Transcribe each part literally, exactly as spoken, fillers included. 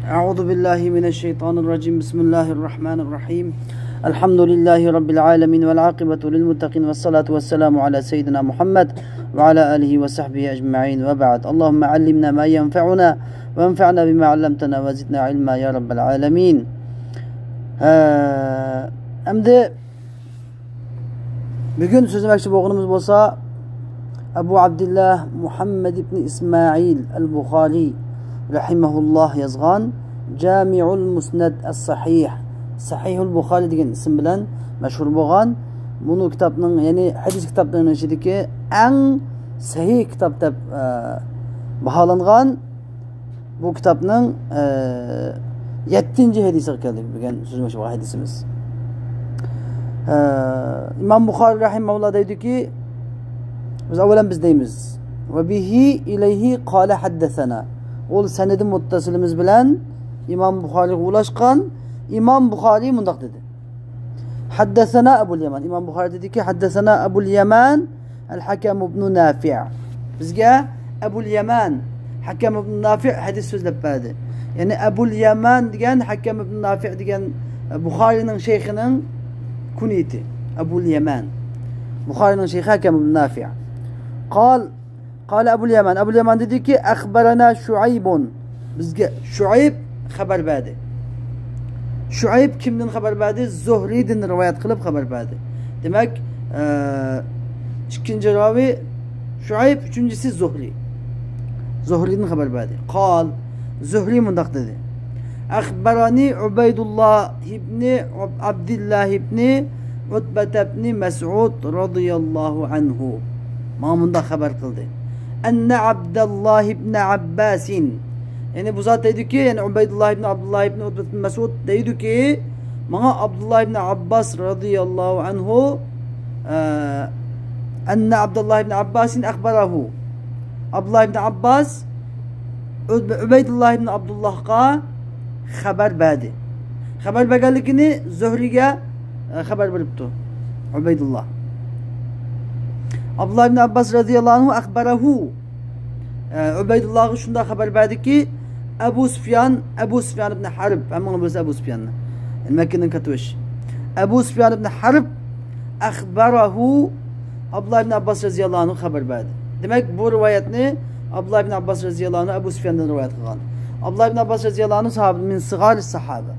أعوذ بالله من الشيطان الرجيم. بسم الله الرحمن الرحيم. الحمد لله رب العالمين، والعاقبة للمتقين، والصلاة والسلام على سيدنا محمد وعلى آله وصحبه أجمعين، وبعد. اللهم علمنا ما ينفعنا، وانفعنا بما علمتنا، وزدنا علما يا رب العالمين. ھە، ئەمدى بۈگۈن سۆزلىمەكچى بولغىنىمىز بولسا، ئەبۇ ئابدىللا مۇھەممەد ئىبنى ئىسمائىل ئەل بۇخارى رەھىمەھۇللاھ يازغان جامىئۇل مۇسنەد ئەس سەھىھ، سەھىھۇل بۇخارى دېگەن ئىسىم بىلەن مەشھۇر بولغان، بۇنىڭ كىتابنىڭ، يەنى ھەدىس كىتابلىرىنىڭ ئىچىدىكى ئەڭ سەھىھ كىتاب دەپ، ئە، باھالانغان. بۇ كىتابنىڭ، ئە، يەتتىنچى ھەدىسىگە كەلدۇق. بۈگۈن سۆزلىمەكچى بولغان ھەدىسىمىز. ئە، ئىمام بۇخارى رەھىمەھۇللا دەيدۇكى، بىز ئاۋۋالەن بىز دەيمىز. «وبه إليه قال حدثنا». ئۇ سەنىدى مۇتتەسىلىمىز بىلەن ئىمام بۇخارىغا ئۇلاشقان. ئىمام بۇخارى مۇنداق دېدى. حدثنا أبو اليمان. ئىمام بۇخارى دېدىكى، حدثنا أبو اليمان الحكم بن نافع. بىزگە ئەبۇل يەمان ھەكەم ئىبن نافىئ ھەدىس سۆزلەپ بەردى. يەنى ئەبۇل يەمان دېگەن ھەكەم ئىبن نافىئ دېگەن، ئە، بۇخارىنىڭ شەيخىنىڭ كۇنيىتى. ئەبۇل يەمان. بۇخارىنىڭ شەيخى ھەكەم ئىبن نافىئ. قال، قال أبو اليمان. ئەبۇل يەمان دېدىكى، أخبرنا شعيب. بىزگە شۇئەيب خەۋەر بەردى. شۇئەيب كىمدىن خەۋەر بەردى؟ زۇھرىدىن رىۋايەت قىلىپ خەۋەر بەردى. دېمەك، ئە، ئىككىنچى راۋى شۇئەيب، ئۈچىنچىسى زۇھرى. زۇھرىدىن خەۋەر بەردى. قال، زۇھرى مۇنداق دېدى. أخبرني عبيد الله بن عبد الله بن عتبة بن مسعود رضي الله عنه. ماڭا مۇنداق خەۋەر قىلدى. أن عبد الله بن عباس. يەنى بۇ زات دەيدۇكى، يەنى ئۇبەيدۇللا ئىبن ئابدۇللا ئىبن ئۇتبە ئىبن مەسئۇد دەيدۇكى، ماڭا ئابدۇللا ئىبن ئابباس رەزىياللاھۇ ئەنھۇ، ئە، أن عبد الله بن عباس أخبره. ئابدۇللا ئىبن ئابباس ئۇبەيدۇللا ئىبن ئابدۇللاھقا خەۋەر بەردى. خەۋەر بەرگەنلىكىنى زۇھرىگە، ئە، خەۋەر بېرىپتۇ ئۇبەيدۇللا. ئابدۇللا ئىبن ئابباس رەزىياللاھۇ ئەنھۇ أخبره. ئە، ئۇبەيدۇللاغا شۇنداق خەۋەر بەردىكى، ئەبۇ سۇفيان، ئەبۇ سۇفيان ئىبن ھەرب، ھەممىڭلار بىلىسىز ئەبۇ سۇفياننى. مەككىنىڭ كاتتىباشى. ئەبۇ سۇفيان ئىبن ھەرب أخبره، ئابدۇللا ئىبن ئابباس رەزىياللاھۇ ئەنھۇ خەۋەر بەردى. دېمەك، بۇ رىۋايەتنى ئابدۇللا ئىبن ئابباس رەزىياللاھۇ ئەنھۇ ئەبۇ سۇفياندىن رىۋايەت قىلغان. ئابدۇللا ئىبن ئابباس رەزىياللاھۇ ئەنھۇ ساھابە، من صغار الصحابة.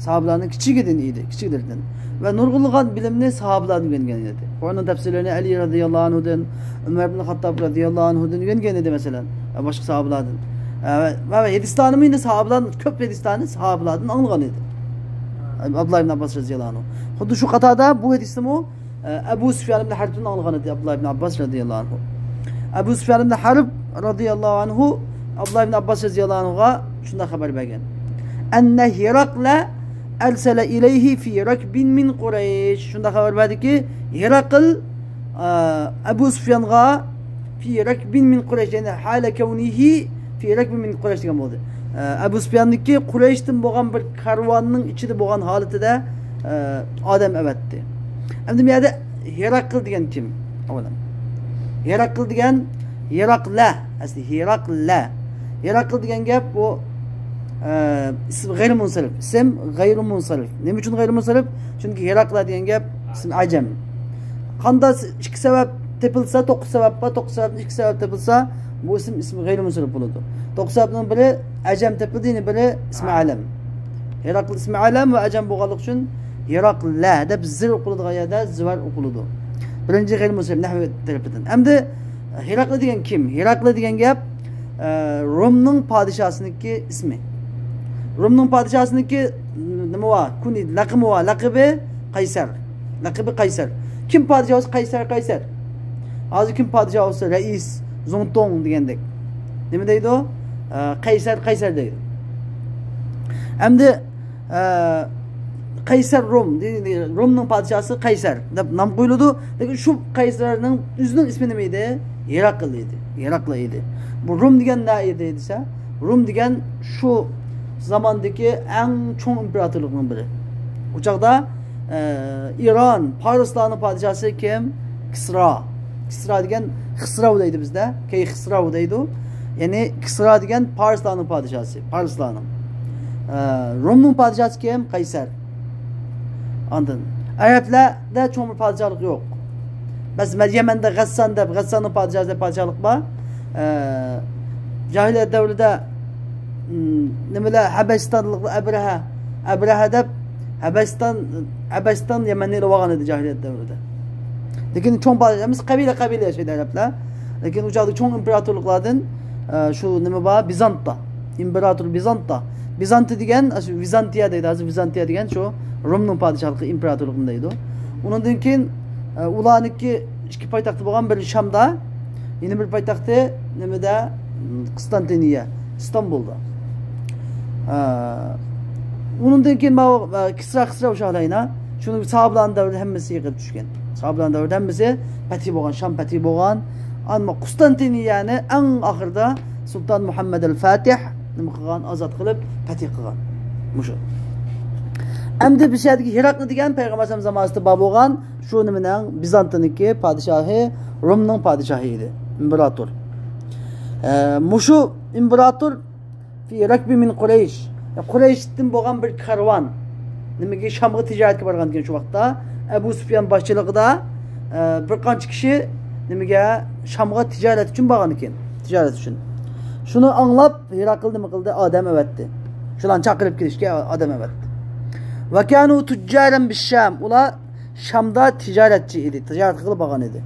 ساھابىلارنىڭ كىچىكىدىن ئىدى، كىچىكلىرىدىن. ۋە نۇرغۇنلىغان بىلىمنى ساھابىلاردىن ئۆگەنگەن ئىدى. قۇرئاننىڭ تەپسىرلىرىنى ئەلى رەزىياللاھۇ ئەنھۇدىن، ئۆمەر ئىبن خاتتاب رەزىياللاھۇ ئەنھۇدىن ئۆگەنگەن ئىدى، مەسىلەن، ۋە باشقا ساھابىلاردىن. ئە، ۋە، ۋە ھەدىسلەرنىمۇ ئەمدى ساھابىلارنى، كۆپ ھەدىسلەرنى ساھابىلارنىڭ ئاڭلىغان ئىدى. ئابدۇللا ئىبن ئابباس رەزىياللاھۇ ئەنھۇ. خۇددى شۇ قاتاردا بۇ ھەدىسنىمۇ، ئە، ئەبۇ سۇفيان ئىبن ھەربتىن ئاڭلىغان ئىدى ئابدۇللا ئىبن ئابباس رەزىياللاھۇ ئەنھۇ. ئەبۇ سۇفيان ئىبن ھەرب رەزىياللاھۇ ئەنھۇ ئابدۇللا ئىبن ئابباس رەزىياللاھۇ ئەنھۇغا شۇنداق خەۋەر بەرگەن. أن هرقل أرسل إليه في ركب من قريش. شۇنداق خەۋەر بەردىكى، ھېراقىل، ئە، ئەبۇ سۇفيانغا في ركب من قريش، يەنى حال كونه في ركب من قريش دېگەن بولدى. ئە، ئەبۇ سۇفياننىڭكى قۇرەيشتىن بولغان بىر كارۋاننىڭ ئىچىدە بولغان ھالىتىدە، ئە، ئادەم ئەۋەتتى. ئەمدى بۇ يەردە ھېراقىل دېگەن كىم؟ ئاۋۋالان، ھېراقىل دېگەن، ھېراقلە، ئەسلى ھېراقلە. ھېراقىل دېگەن گەپ بۇ، ئە، ئىسىم غەيرىي مۇنسەرىپ. ئىسىم غەيرىي مۇنسەرىپ. نېمە ئۈچۈن غەيرىي مۇنسەرىپ؟ چۈنكى ھېراقلە دېگەن گەپ ئىسىم ئەجەم. قاندا ئىككى سەۋەب تېپىلسا، توققۇز سەۋەب بار، توققۇز سەۋەبتىن ئىككى سەۋەب تېپىلسا، بۇ ئىسىم، ئىسىم غەيرىي مۇنسەرىپ بولىدۇ. توققۇز سەۋەبنىڭ بىرى ئەجەم تېپىلدى، يەنە بىرى ئىسمى ئەلەم. ھېراقىل ئىسمى ئەلەم ۋە ئەجەم بولغانلىقى ئۈچۈن ھېراقلە دەپ زىر ئوقۇلىدىغان يەردە زىۋەر ئوقۇلىدۇ. بىرىنچى غەيرىي مۇنسەرىپ نەھۋى تەرىپىدىن. ئەمدى ھېراقلى دېگەن كىم؟ ھېراقلى دېگەن گەپ، ئە، رومنىڭ پادىشاھسىنىڭكى ئىسمى. رومنىڭ پادىشاھسىنىڭكى نېمە بار؟ كۇنى، لەقىمى بار. لەقىبى قەيسەر. لەقىبى قەيسەر. كىم پادىشاھ بولسا قەيسەر، قەيسەر. ھازىر كىم پادىشاھ بولسا رەئىس، زۇڭتۇڭ دېگەندەك. نېمە دەيدۇ؟ ئە، قەيسەر، قەيسەر دەيدۇ. ئەمدى، ئە، قەيسەر روم، دېدى، رومنىڭ پادىشاھسى قەيسەر دەپ نام قويۇلىدۇ. لېكىن شۇ قەيسەرنىڭ ئۆزىنىڭ ئىسمى نېمە ئىدى؟ ھېراقل ئىدى. ھېراقل ئىدى. بۇ روم دېگەن نە ئىدى دېسە، روم دېگەن شۇ زاماندىكى ئەڭ چوڭ ئىمپېراتورلۇقنىڭ بىرى. ئۇ چاغدا، ئە، ئىران، پارسلارنىڭ پادىشاھسى كىم؟ كىسرا. كىسرا دېگەن خىسراۋ دەيدۇ بىزدە. كەي خىسراۋ دەيدۇ. يەنى كىسرا دېگەن پارسلارنىڭ پادىشاھسى، پارسلارنىڭ. ئە، رومنىڭ پادىشاھى كىم؟ قەيسەر. ئاندىن ئەرەبلەردە چوڭ بىر پادىشاھلىق يوق. بەس، يەمەندە غەسسان دەپ، غەسساننىڭ پادىشاھى دەپ پادىشاھلىق بار. ئە، جاھىلىيەت دەۋرىدە، م، نېمىلەر، ھەبەشىستانلىقلار ئەبرەھە، ئەبرەھە دەپ ھەبەشىستان، ھەبەشىستان يەمەننى ئېلىپ ئالغان ئىدى جاھىلىيەت دەۋرىدە. لېكىن چوڭ پادىشاھ ئەمەس، قەبىلە، قەبىلە ياشايدۇ ئەرەبلەر. لېكىن ئۇ چاغدا چوڭ ئىمپېراتورلۇقلاردىن، ئە، شۇ نېمە بار، بىزانتتا. ئىمپېراتور بىزانتتا. بىزانتى دېگەن، ئاشۇ ۋىزانتىيە دەيدۇ. ھازىر ۋىزانتىيە دېگەن شۇ رومنىڭ پادىشاھلىقى، ئىمپېراتورلۇقىنى دەيدۇ. ئۇنىڭدىن كېيىن، ئە، ئۇلارنىڭكى ئىككى پايتەختى بولغان، بىرى شامدا، يەنە بىر پايتەختى نېمىدە؟ قۇستانتىنىيە، ئىستانبۇلدا. ئە، ئۇنىڭدىن كېيىن ماۋۇ، ئە، كىسرا، خىسرەۋ شاھلار يەنە، شۇنىڭ سابىلان دەۋرىدە ھەممىسى يىقىلىپ چۈشكەن. سابىلان دەۋرىدە ھەممىسى پەتھى بولغان، شام پەتھى بولغان. ئەمما قۇستانتىنىيەنى ئەڭ ئاخىرىدا سۇلتان مۇھەممەد ئەل فاتىھ نېمە قىلغان؟ ئازاد قىلىپ، پەتھى قىلغان. مۇشۇ. ئەمدى بۇ يەردىكى ھېراقلى دېگەن پەيغەمبەر ئەلەيھىسسالام زامانىسىدا بار بولغان شۇ نېمىنىڭ، بىزانتىنىڭكى پادىشاھى، رومنىڭ پادىشاھى ئىدى، ئىمپېراتور. ئە، مۇشۇ ئىمپېراتور في ركب من قريش. قۇرەيشتىن بولغان بىر كارۋان نېمىگە، شامغا تىجارەتكە بارغان ئىكەن شۇ ۋاقىتتا. ئەبۇ سۇفيان باشچىلىقىدا، ئە، بىر قانچە كىشى نېمىگە، شامغا تىجارەت ئۈچۈن بارغان ئىكەن. تىجارەت ئۈچۈن. شۇنى ئاڭلاپ، ھېراقىل نېمە قىلدى؟ ئادەم ئەۋەتتى. شۇلارنى چاقىرىپ كېلىشكە ئادەم ئەۋەتتى. وكانوا تجارا بالشام. ئۇلار شامدا تىجارەتچى ئىدى، تىجارەت قىلىپ بارغان ئىدى.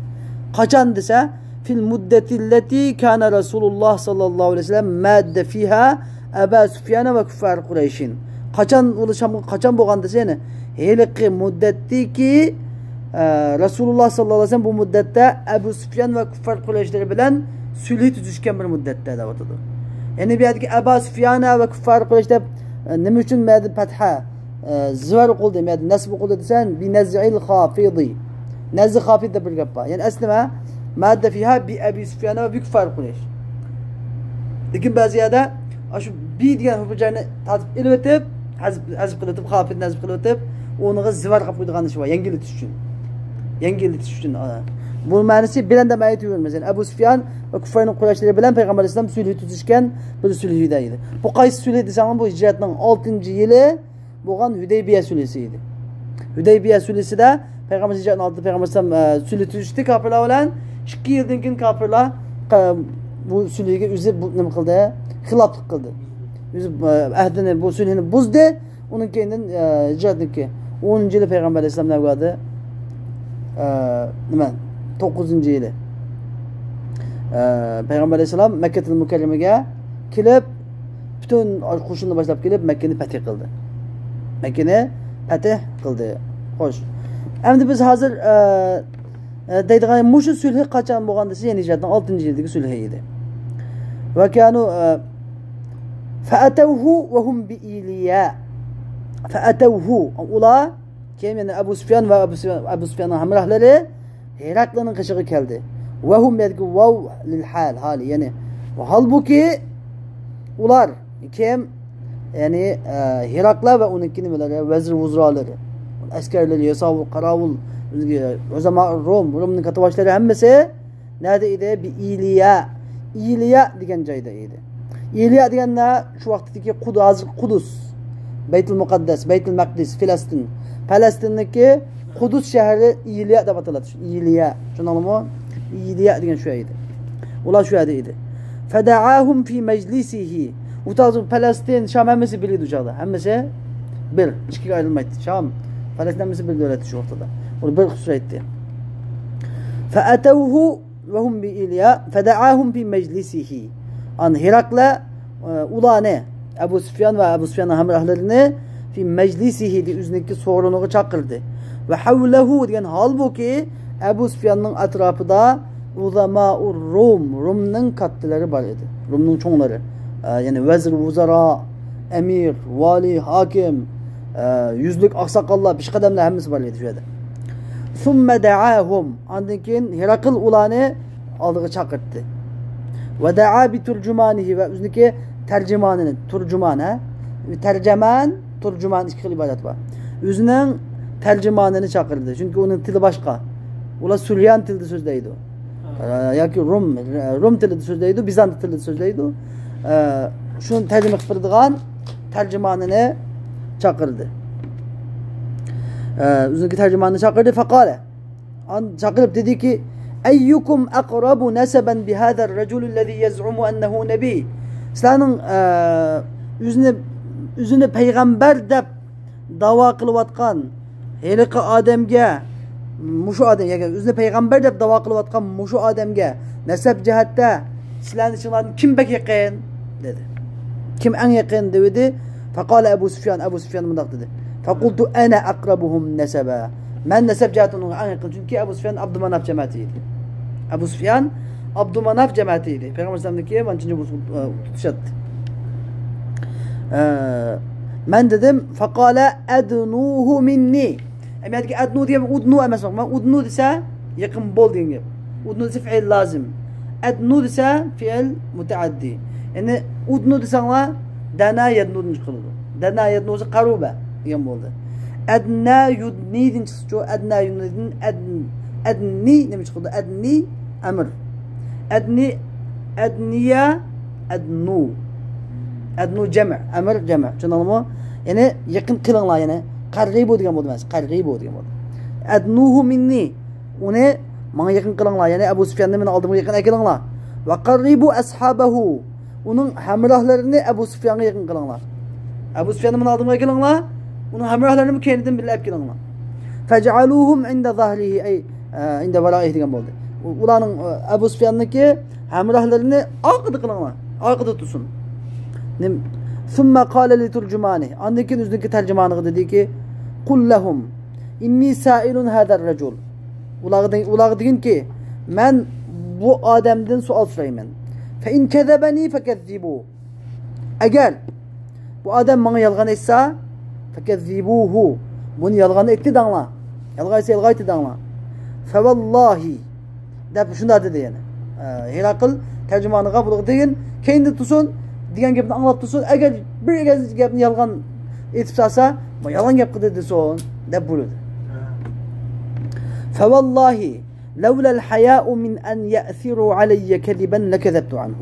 قاچان دېسە، في المدة التي كان رسول الله صلى الله عليه وسلم ماد فيها أبا سفيان وكفار قريش. قاچان ئۇلار شامغا قاچان بولغان دېسە، يەنى ھېلىقى مۇددەتتىكى، ئە، رەسۇلۇللاھ ساللاللاھۇ ئەلەيھى ۋەسەللەم بۇ مۇددەتتە ئەبۇ سۇفيان ۋە كۇففار قۇرەيشلىرى بىلەن سۈلھى تۈزۈشكەن بىر مۇددەتتە دەۋاتىدۇ. يەنى بۇ يەردىكى ئەبا سۇفيان ۋە كۇففار قۇرەيش دەپ، ئە، نېمە ئۈچۈن مەدە پەتھە ئە، زىۋەر ئوقۇلدى، يەنى نەسب ئوقۇلدى دېسەن، بىنەزئىل خافىدى. نەزئ خافىد دەپ بىر گەپ بار. يەنى ئەسلىمە، ماددە فىھا بى ئەبى سۇفيان ۋە بى كۇففار قۇرەيش. لېكىن بەزى يەردە، ئاشۇ بى دېگەن ھەرپى جەرنى تارتىپ ئېلىۋېتىپ، ھەزپ، ھەزپ قىلىۋېتىپ، خافىد نەزب قىلىۋېتىپ، ئۇنىڭغا زىۋەر قىلىپ قويىدىغان ئىش بار، يەڭگىللىتىش ئۈچۈن. يەڭگىللىتىش ئۈچۈن. ئە، بۇ مەنىسى بىلەن دەپ ئايەت يۈرمەس. يەنى ئەبۇ سۇفيان ۋە كۇففارنىڭ قۇرەيشلىرى بىلەن پەيغەمبەر ئەلەيھىسسالام سۈلھى تۈزۈشكەن بىر سۈلھى دەيدۇ. بۇ قايسى سۈلھى دېسەڭلار، بۇ ھىجرەتنىڭ ئالتىنچى يىلى بولغان ھۈدەيبىيە سۈلھىسى ئىدى. ھۈدەيبىيە سۈلھىسىدە پەيغەمبەر ھىجرەتنىڭ ئالدىدا پەيغەمبەر ئەلەيھىسسالام، ئە، سۈلھى تۈزۈشتى كاپىرلار بىلەن. ئىككى يىلدىن كېيىن كاپىرلار، ئە، بۇ سۈلھىگە ئۆزى بۇ، نېمە قىلدى؟ خىلاپلىق قىلدى. ئۆزى، ئە، ئەھدىنى، بۇ سۈلھىنى بۇزدى. ئۇنىڭ كېيىندىن، ئە، ھىجرەتنىڭكى ئونىنچى يىلى پەيغەمبەر ئەلەيھىسسالام نەگە باردى؟ ئە، نېمە؟ توققۇزىنچى يىلى. ئە، پەيغەمبەر ئەلەيھىسسالام مەككەتۇل مۇكەررەمىگە كېلىپ، پۈتۈن قوشۇننى باشلاپ كېلىپ، مەككىنى پەتھ قىلدى. مەككىنى پەتھ قىلدى. خوش. ئەمدى بىز ھازىر، ئە، ئە، دەيدىغان مۇشۇ سۈلھى قاچان بولغان دېسە، يەنى ھىجرەتنىڭ ئالتىنچى يىلىدىكى سۈلھى ئىدى. وكانوا، ئە، فأتوه وهم بإيلياء. فأتوه. ئۇلار كېيىن يەنە ئەبۇ سۇفيان ۋە ئەبۇ سۇفيان، ئەبۇ سۇفياننىڭ ھەمراھلىرى ھېراقلىنىڭ قېشىغا كەلدى. ۋەھۇم دېگەن ۋاۋ لىل ھال، ھالى، يەنى ھالبۇكى ئۇلار كىم؟ يەنى، ئە، ھېراقلە ۋە ئۇنىڭكى نېمىلىرى، ۋەزىر ۋۇزرالىرى، ئەسكەرلىرى، ياساۋۇل، قاراۋۇل، ئۆزىگە ئۆزەما روم، رومنىڭ كاتتىباشلىرى ھەممىسى نەدە ئىدى؟ بىئىلىيا. ئىلىيا دېگەن جايدا ئىدى. ئىلىيا دېگەندە شۇ ۋاقىتتىكى قۇد-، ھازىرقى قۇدۇس، بەيتۇل مۇقەددەس، بەيتۇل مەقدىس، فىلىستىن. پەلەستىندىكى قۇدۇس شەھىرى ئىلىيا دەپ ئاتىلاتتى. ئىلىيا. چۈشەندىڭلارمۇ؟ ئىلىيا دېگەن شۇ ئىدى. ئۇلار شۇ يەردە ئىدى. فدعاهم في مجلسه. ئۇ تازا پەلەستىن، شام ھەممىسى بىر ئىدى ئۇ چاغدا. ھەممىسى بىر. ئىككىگە ئايرىلمايتتى. شام، پەلەستىن ھەممىسى بىر دۆلەت شۇ ۋاقىتتا. ئۇ بىر ئۇچرايتتى. فأتوه وهم بإيلياء فدعاهم في مجلسه. ئان ھېراقلە، ئە، ئۇلارنى، ئەبۇ سۇفيان ۋە ئەبۇ سۇفياننىڭ ھەمراھلىرىنى في مجلسه دە ئۆزىنىڭكى سورۇنىغا چاقىردى. وحوله دېگەن ھالبۇكى ئەبۇ سۇفياننىڭ ئەتراپىدا عظماء الروم، رومنىڭ كاتتىلىرى بار ئىدى. رومنىڭ چوڭلىرى. ئە، يەنى ۋەزىر ۋۇزارا، ئەمىر، ۋالىي، ھاكىم، ئە، يۈزلۈك ئاقساقاللار، پېشقەدەملەر ھەممىسى بار ئىدى شۇ يەردە. ثم دعاهم. ئاندىن كېيىن ھېراقىل ئۇلارنى ئالدىغا چاقىرتتى. ودعا بترجمانه ۋە ئۆزىنىڭكى تەرجىمانىنى، تۇرجۇمان، ھە؟ تەرجىمان، تۇرجۇمان ئىككى خىل ئىبارەت بار. ئۆزىنىڭ تەرجىمانىنى چاقىردى. چۈنكى ئۇنىڭ تىلى باشقا. ئۇلار سۈريان تىلىدا سۆزلەيدۇ. ئە، ياكى روم، روم تىلىدا سۆزلەيدۇ، بىزانت تىلىدا سۆزلەيدۇ. ئە، شۇنى تەرجىمە قىلىپ بېرىدىغان تەرجىمانىنى چاقىردى. ئە، ئۆزىنىڭكى تەرجىمانىنى چاقىردى. فقال، ئان-، چاقىرىپ دېدىكى، أيكم أقرب نسبا بهذا الرجل الذي يزعم أنه نبي؟ سىلەرنىڭ، ئە، ئۆزىنى، ئۆزىنى پەيغەمبەر دەپ داۋا قىلىۋاتقان ھېلىقى ئادەمگە، مۇشۇ ئادەم، يەنى ئۆزىنى پەيغەمبەر دەپ داۋا قىلىۋاتقان مۇشۇ ئادەمگە نەسەب جەھەتتە سىلەرنىڭ ئىچىڭلاردىن كىم بەك يېقىن؟ دېدى. كىم ئەڭ يېقىن؟ دېدى. فقال أبو سفيان، ئەبۇ سۇفيان مۇنداق دېدى. فقلت أنا أقربهم نسبا. مەن نەسەب جەھەتتىن ئۇنىڭغا ئەڭ يېقىن، چۈنكى ئەبۇ سۇفيان ئابدۇماناف جەمەتى ئىدى. ئەبۇ سۇفيان ئابدۇماناف جەمەتى ئىدى. پەيغەمبەر ئەلەيھىسسالامنىڭكى مانچىنچى بولسا، ئە، تۇتۇشاتتى. ئە، مەن دېدىم، فقال أدنوه مني. ئەمەلىيەتتىكى ئەدنۇ دېگەن ئۇدنۇ ئەمەس، مانا ئۇدنۇ دېسە يېقىن بول دېگەن گەپ. ئۇدنۇ دېسە فېئىل لازىم. ئەدنۇ دېسە فېئىل مۇتەئەددى. يەنى ئۇدنۇ دېسەڭلار، دەنا يەدنۇدىن چىقىدۇ. دەنا يەدنۇ بولسا قەرۇبە دېگەن بولدى. ئەدنا يۇدنىدىن چىقسىچۇ، ئەدنا يۇدنىدىن ئەدن-، ئەدنى نېمە چىقىدۇ؟ ئەدنى ئەمر. ئەدنى، ئەدنىيە، ئەدنۇ. ئەدنۇ جەمئ، ئەمر جەمئ. چۈشەندىڭلارمۇ؟ يەنى يېقىن قىلىڭلار، يەنى قەررىبۇ دېگەن بولدى ئەمەس، قەررىبۇ دېگەن بولدى. ئەدنۇھۇ مىننى، ئۇنى ماڭا يېقىن قىلىڭلار، يەنى ئەبۇ سۇفياننى مېنىڭ ئالدىمغا يېقىن ئەكېلىڭلار. ۋە قەررىبۇ ئەسھابەھۇ، ئۇنىڭ ھەمراھلىرىنى ئەبۇ سۇفيانغا يېقىن قىلىڭلار. ئەبۇ سۇفياننى مېنىڭ ئالدىمغا ئەكېلىڭلار، ئۇنىڭ ھەمراھلىرىنىمۇ كەينىدىن بىللە ئەپ كېلىڭلار. فەجئەلۇھۇم ئىندە زاھرىھى، ئەي، ئە، ئىندە ۋارائىھى دېگەن بولدى. ئۇ-، ئۇلارنىڭ، ئە، ئەبۇ سۇفياننىڭكى ھەمراھلىرىنى ئارقىدا قىلىڭلار، ئارقىدا تۇرسۇن. نېمە؟ ثم قال لترجمانه، ئاندىن كېيىن ئۆزىنىڭكى تەرجىمانىغا دېدىكى، قل لهم إني سائل هذا الرجل. ئۇلارغا دېگىن، ئۇلارغا دېگىنكى، مەن بۇ ئادەمدىن سوئال سورايمەن. فإن كذبني فكذبوه. ئەگەر بۇ ئادەم ماڭا يالغان ئېيتسا، فكذبوه، بۇنى يالغان ئېيتتى دەڭلار. يالغان ئېيتسا، يالغان ئېيتتى دەڭلار. فوالله، دەپ شۇنداق دېدى يەنە. ئە، ھېراقىل تەرجىمانىغا بۇلارغا دېگىن، كەينىدە تۇرسۇن، دېگەن گەپنى ئاڭلاپ تۇرسۇن. ئەگەر بىر گەپنى يالغان ئېيتىپ سالسا، يالغان گەپ قىلدى دېسۇن، دەپ بۇيرۇدى. فوالله لولا الحياء من أن يأثروا علي كذبا لكذبت عنه.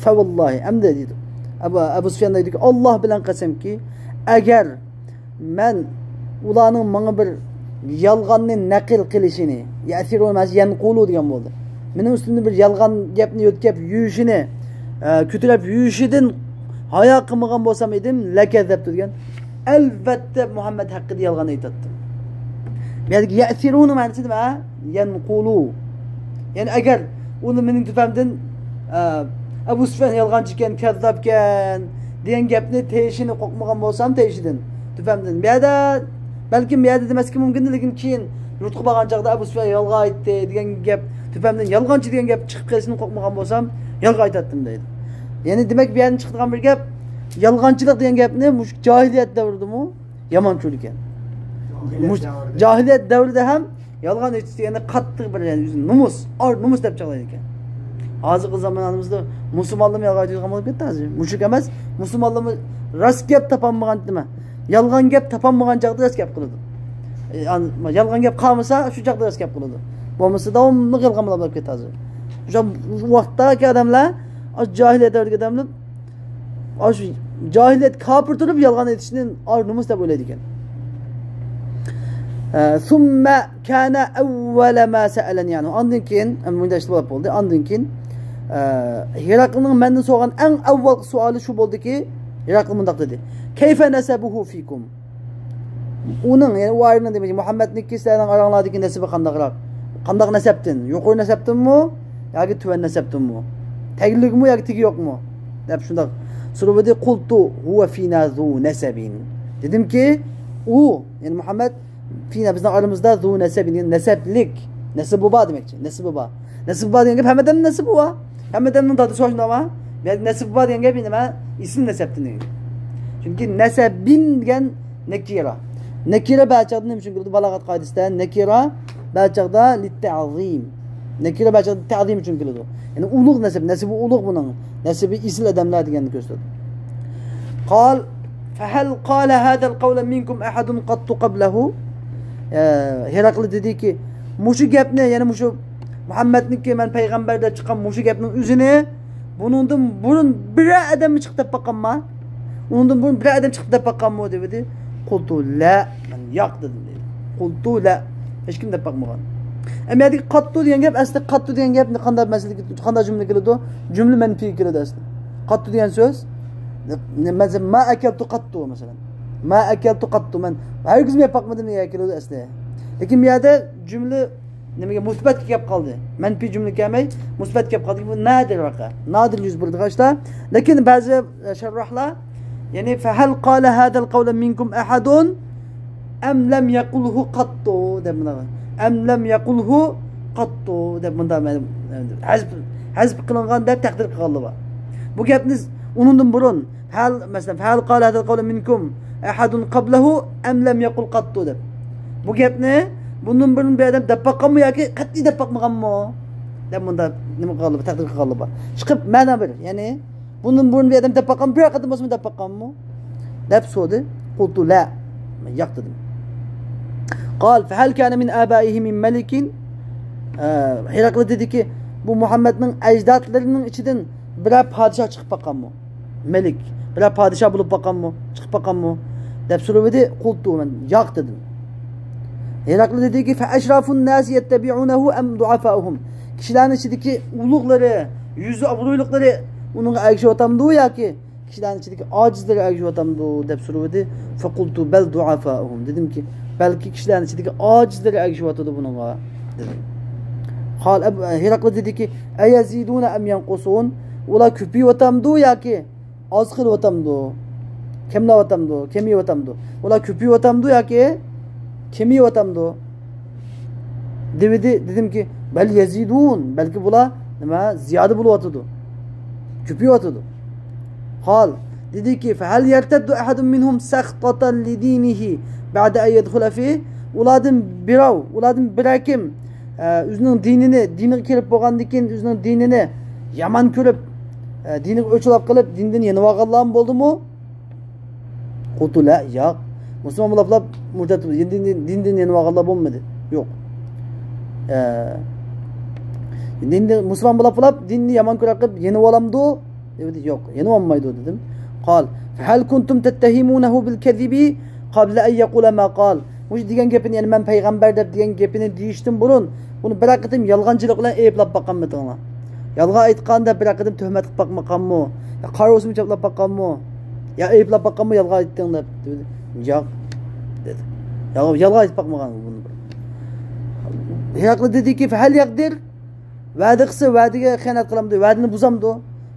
فوالله، ئەمدى دەيدۇ. ئەبۇ، ئەبۇ سۇفيان دەيدۇكى، ئاللا بىلەن قەسەمكى، ئەگەر مەن ئۇلارنىڭ ماڭا بىر يالغاننى نەقىل قىلىشىنى، يەسىرۇ مەس يەنقۇلۇ دېگەن بولدى. مېنىڭ ئۈستۈمدىن بىر يالغان گەپنى يۆتكەپ يۈرۈشىنى، ئە، كۆتۈرۈپ يۈرۈشىدىن ھايا قىلمىغان بولسام ئىدىم، لەكەزەبتۇ دېگەن. ئەلۋەتتە مۇھەممەد ھەققىدە يالغان ئېيتاتتىم. بۇ يەردىكى يەسىرۇنىڭ مەنىسى نېمە؟ يەنقۇلۇ. يەنى ئەگەر ئۇنى مېنىڭ تۆپەمدىن، ئە، ئەبۇ سۇفيان يالغانچىكەن، كەززاپكەن دېگەن گەپنى تېيىشىنى قورقمىغان بولسام، تېيىشىدىن، تۆپەمدىن. بۇ يەردە، بەلكىم بۇ يەردە دېمەسلىكى مۇمكىن، لېكىن كېيىن يۇرتقا بارغان چاغدا ئەبۇ سۇفيان يالغان ئېيتتى دېگەن گەپ، تۆپەمدىن يالغانچى دېگەن گەپ چىقىپ قېلىشىدىن قورقمىغان بولسام، يالغان ئېيتاتتىم دەيدۇ. يەنى دېمەك، بۇ يەردىن چىقىدىغان بىر گەپ، يالغانچىلىق دېگەن گەپنى مۇشۇ جاھىلىيەت دەۋرىدىمۇ يامان چۈشىدىكەن. جاھىلىيەت مۇش-، دەۋرىدە. جاھىلىيەت دەۋرىدە ھەم يالغان ئېيتىش دېگەننى قاتتىق بىر، يەنى ئۆزىنى نومۇس، ئار نومۇس دەپ چاغلايدىكەن. ھازىرقى زامانىمىزدا مۇسۇلمانلارمۇ يالغان ئېيتىدىغان بولۇپ كەتتى ھازىر. مۇشرىك ئەمەس، مۇسۇلمانلارمۇ راست گەپ تاپالمىغان نېمە؟ يالغان گەپ تاپالمىغان چاغدا راست گەپ قىلىدۇ. ئە، يان-، يالغان گەپ قالمىسا، شۇ چاغدا راست گەپ قىلىدۇ. بولمىسا داۋاملىق يالغان بولۇپ كەتتى ھازىر. شۇ ۋاقىتتىكى ئادەملەر، ئاشۇ جاھىلىيەت دەۋرىدىكى ئادەملەر، ئاشۇ جاھىلىيەت كاپىر تۇرۇپ يالغان ئېيتىشنى ئار نومۇس دەپ ئويلايدىكەن. ئە، ثم كان أول ما سألني عنه. ئاندىن كېيىن، ئە، مۇنداق ئىش بولۇپ بولدى. ئاندىن كېيىن، ئە، ھېراقلنىڭ مەندىن سورىغان ئەڭ ئاۋۋالقى سوئالى شۇ بولدىكى، ھېراقل مۇنداق دېدى: كيف نسبه فيكم؟ ئۇنىڭ، يەنى ئۇ ئايرىمنىڭ دېمەكچى، مۇھەممەدنىڭكى سىلەرنىڭ ئاراڭلاردىكى نەسىبى قانداقراق؟ قانداق نەسەبتىن؟ يۇقىرى نەسەبتىنمۇ ياكى تۆۋەن نەسەبتىنمۇ؟ تەگلىكمۇ ياكى تېگى يوقمۇ؟ دەپ شۇنداق سورىۋىدى. قلت هو فينا ذو نسب. دېدىمكى، ئۇ، يەنى مۇھەممەد، فينا، بىزنىڭ ئارىمىزدا، ذو نسب، يەنى نەسەبلىك، نەسىبى بار دېمەكچى، نەسىبى بار. نەسىبى بار دېگەن گەپ ھەممە ئادەمنىڭ نەسىبى بار. ھەممە ئادەمنىڭ دادىسى بار شۇنداقمۇ؟ بۇ يەردە نەسىبى بار دېگەن گەپ نېمە؟ ئېسىل نەسەبتىن دېگەن گەپ. چۈنكى نەسەبىن دېگەن نەكىرە. نەكىرە بەزى چاغدا نېمە ئۈچۈن كېلىدۇ؟ بالاغەت قائىدىسىدە نەكىرە بەزى چاغدا لىتتەئزىم. نەكىرە بەزى چاغدا تەئزىم ئۈچۈن كېلىدۇ. يەنى ئۇلۇغ نەسەب، نەسىبى ئۇلۇغ بۇنىڭ. نەسىبى ئېسىل ئادەملەر دېگەننى كۆرسىتىدۇ. قال، فهل قال هذا القول منكم أحد قط قبله؟ ئە، ھېراقلى دېدىكى، مۇشۇ گەپنى، يەنى مۇشۇ مۇھەممەدنىڭكى مەن پەيغەمبەر دەپ چىققان مۇشۇ گەپنىڭ ئۆزىنى بۇنىڭدىن بۇرۇن بىرەر ئادەممۇ چىقىپ دەپ باققانما؟ ئۇنىڭدىن بۇرۇن بىرەر ئادەم چىقىپ دەپ باققانمۇ دېدى. قۇلتۇ لا، مەن ياق دېدىم دېدى. قۇلتۇ لا، ھېچكىم دەپ باقمىغان. ئەمما يەردىكى قاتتۇ دېگەن گەپ، ئەسلى قاتتۇ دېگەن گەپ قانداق مەسىلە، قانداق جۈملە كېلىدۇ؟ جۈملە مەنپىي كېلىدۇ ئەسلى. قاتتۇ دېگەن سۆز، مەسىلەن، ما ئەكەلتۇ قاتتۇ، مەسىلەن. ما ئەكەلتۇ قاتتۇ، مەن ھەرگىزمۇ يەپ باقمىدىم دېگەن كېلىدۇ ئەسلى. لېكىن بۇ يەردە جۈملە نېمىگە، مۇسبەتكە كەپ قالدى. مەنپىي جۈملە كەلمەي، مۇسبەتكە كەپ قالدى. بۇ نادىر ۋەقە. نادىر يۈز بېرىدىغان ئىشلار. لېكىن بەزى، ئە، شەرراھلار، يەنى، فهل قال هذا القول منكم أحد أم لم يقله قط دەپ مۇنداق. أم لم يقله قط دەپ مۇنداق ھەزپ، ھەزپ قىلىنغان دەپ تەقدىر قىلغانلار بار. بۇ گەپنى ئۇنىڭدىن بۇرۇن، فهل، مەسىلەن، فهل قال هذا القول منكم أحد قبله أم لم يقل قط دەپ. بۇ گەپنى بۇندىن بۇرۇن بىر ئادەم دەپ باققانمۇ ياكى قەتئىي دەپ باقمىغانمۇ؟ دەپ مۇنداق نېمە قىلغانلار، تەقدىر قىلغانلار بار. چىقىپ مەنا بېرىش، يەنى بۇندىن بۇرۇن بىر ئادەم دەپ باققانمۇ، بىر قېتىم بولسىمۇ دەپ باققانمۇ؟ دەپ سورىدى. قلت لا، مەن ياق دېدىم. قال فهل كان من آبائه من ملك؟ ئە، ھېرقل دېدىكى، بۇ مۇھەممەدنىڭ ئەجدادلىرىنىڭ ئىچىدىن بىرەر پادىشاھ چىقىپ باققانمۇ؟ مەلىك، بىرەر پادىشاھ بولۇپ باققانمۇ؟ چىقىپ باققانمۇ؟ دەپ سورىۋىدى. قلت، مەن ياق دېدىم. ھېرقل دېدىكى، فأشراف الناس يتبعونه أم ضعفاؤهم؟ كىشىلەرنىڭ ئىچىدىكى ئۇلۇغلىرى، يۈزى ئابرۇيلۇقلىرى ئۇنىڭغا ئەگىشىۋاتامدۇ ياكى كىشىلەرنىڭ ئىچىدىكى ئاجىزلىرى ئەگىشىۋاتامدۇ دەپ سورىۋىدى. فقلت بل ضعفاؤهم. دېدىمكى، بەلكى كىشىلەرنىڭ ئىچىدىكى ئاجىزلىرى ئەگىشىۋاتىدۇ بۇنىڭغا، دېدىم. قال، ئەب-، ھېرقل دېدىكى، أيزيدون أم ينقصون؟ ئۇلار كۆپىيىۋاتامدۇ ياكى ئاز قېلىۋاتامدۇ؟ كەملەۋاتامدۇ؟ كېمىيىۋاتامدۇ؟ ئۇلار كۆپىيىۋاتامدۇ ياكى كېمىيىۋاتامدۇ؟ دېۋىدى، دېدىمكى، بل يزيدون، بەلكى بۇلار نېمە، زىيادە بولۇۋاتىدۇ، كۆپىيىۋاتىدۇ. قال، دېدىكى، فهل يرتد أحد منهم سخطة لدينه بعد أن يدخل فيه؟ ئۇلاردىن بىراۋ، ئۇلاردىن بىرەر كىم، ئە، ئۆزىنىڭ دىنىنى، دىنىغا كىرىپ بولغاندىن كېيىن ئۆزىنىڭ دىنىنى يامان كۆرۈپ، ئە، دىنىغا ئۆچ-ئالاپ قىلىپ دىندىن يېنىۋالغانلارمۇ بولدىمۇ؟ قلت لا، ياق. مۇسۇلمان بولاپلا مۇرتەت، دىندىن، دىندىن يېنىۋالغانلار بولمىدى. يوق. ئە، دىندىن، مۇسۇلمان بولاپلا دىننى يامان كۆرۈپ قېلىپ يېنىۋالامدۇ؟ دېدى، يوق، يېنىۋالمايدۇ دېدىم. قال، فهل كنتم تتهمونه بالكذب قبل أن يقول ما قال؟ مۇشۇ دېگەن گېپىنى، يەنى مەن پەيغەمبەر دەپ دېگەن گېپىنى دېيىشتىن بۇرۇن ئۇنى بىرەر قېتىم يالغانچىلىق بىلەن ئەيىبلەپ باققانمىدىڭلار؟ يالغان ئېيتقان دەپ بىرەر قېتىم تۆھمەت قىلىپ باقمىغانمۇ؟ يا قارا ئوسما چاپلاپ باققانمۇ؟ يا ئەيىبلەپ باققانمۇ يالغان ئېيتتىڭ دەپ؟ دېدى، ياق، دېدى. يالغان، يالغان ئېيتىپ باقمىغان بۇنى. ھېرقل دېدىكى، فهل يغدر؟ ۋەدە قىلسا، ۋەدىگە خىيانەت قىلامدۇ؟ ۋەدىنى بۇزامدۇ؟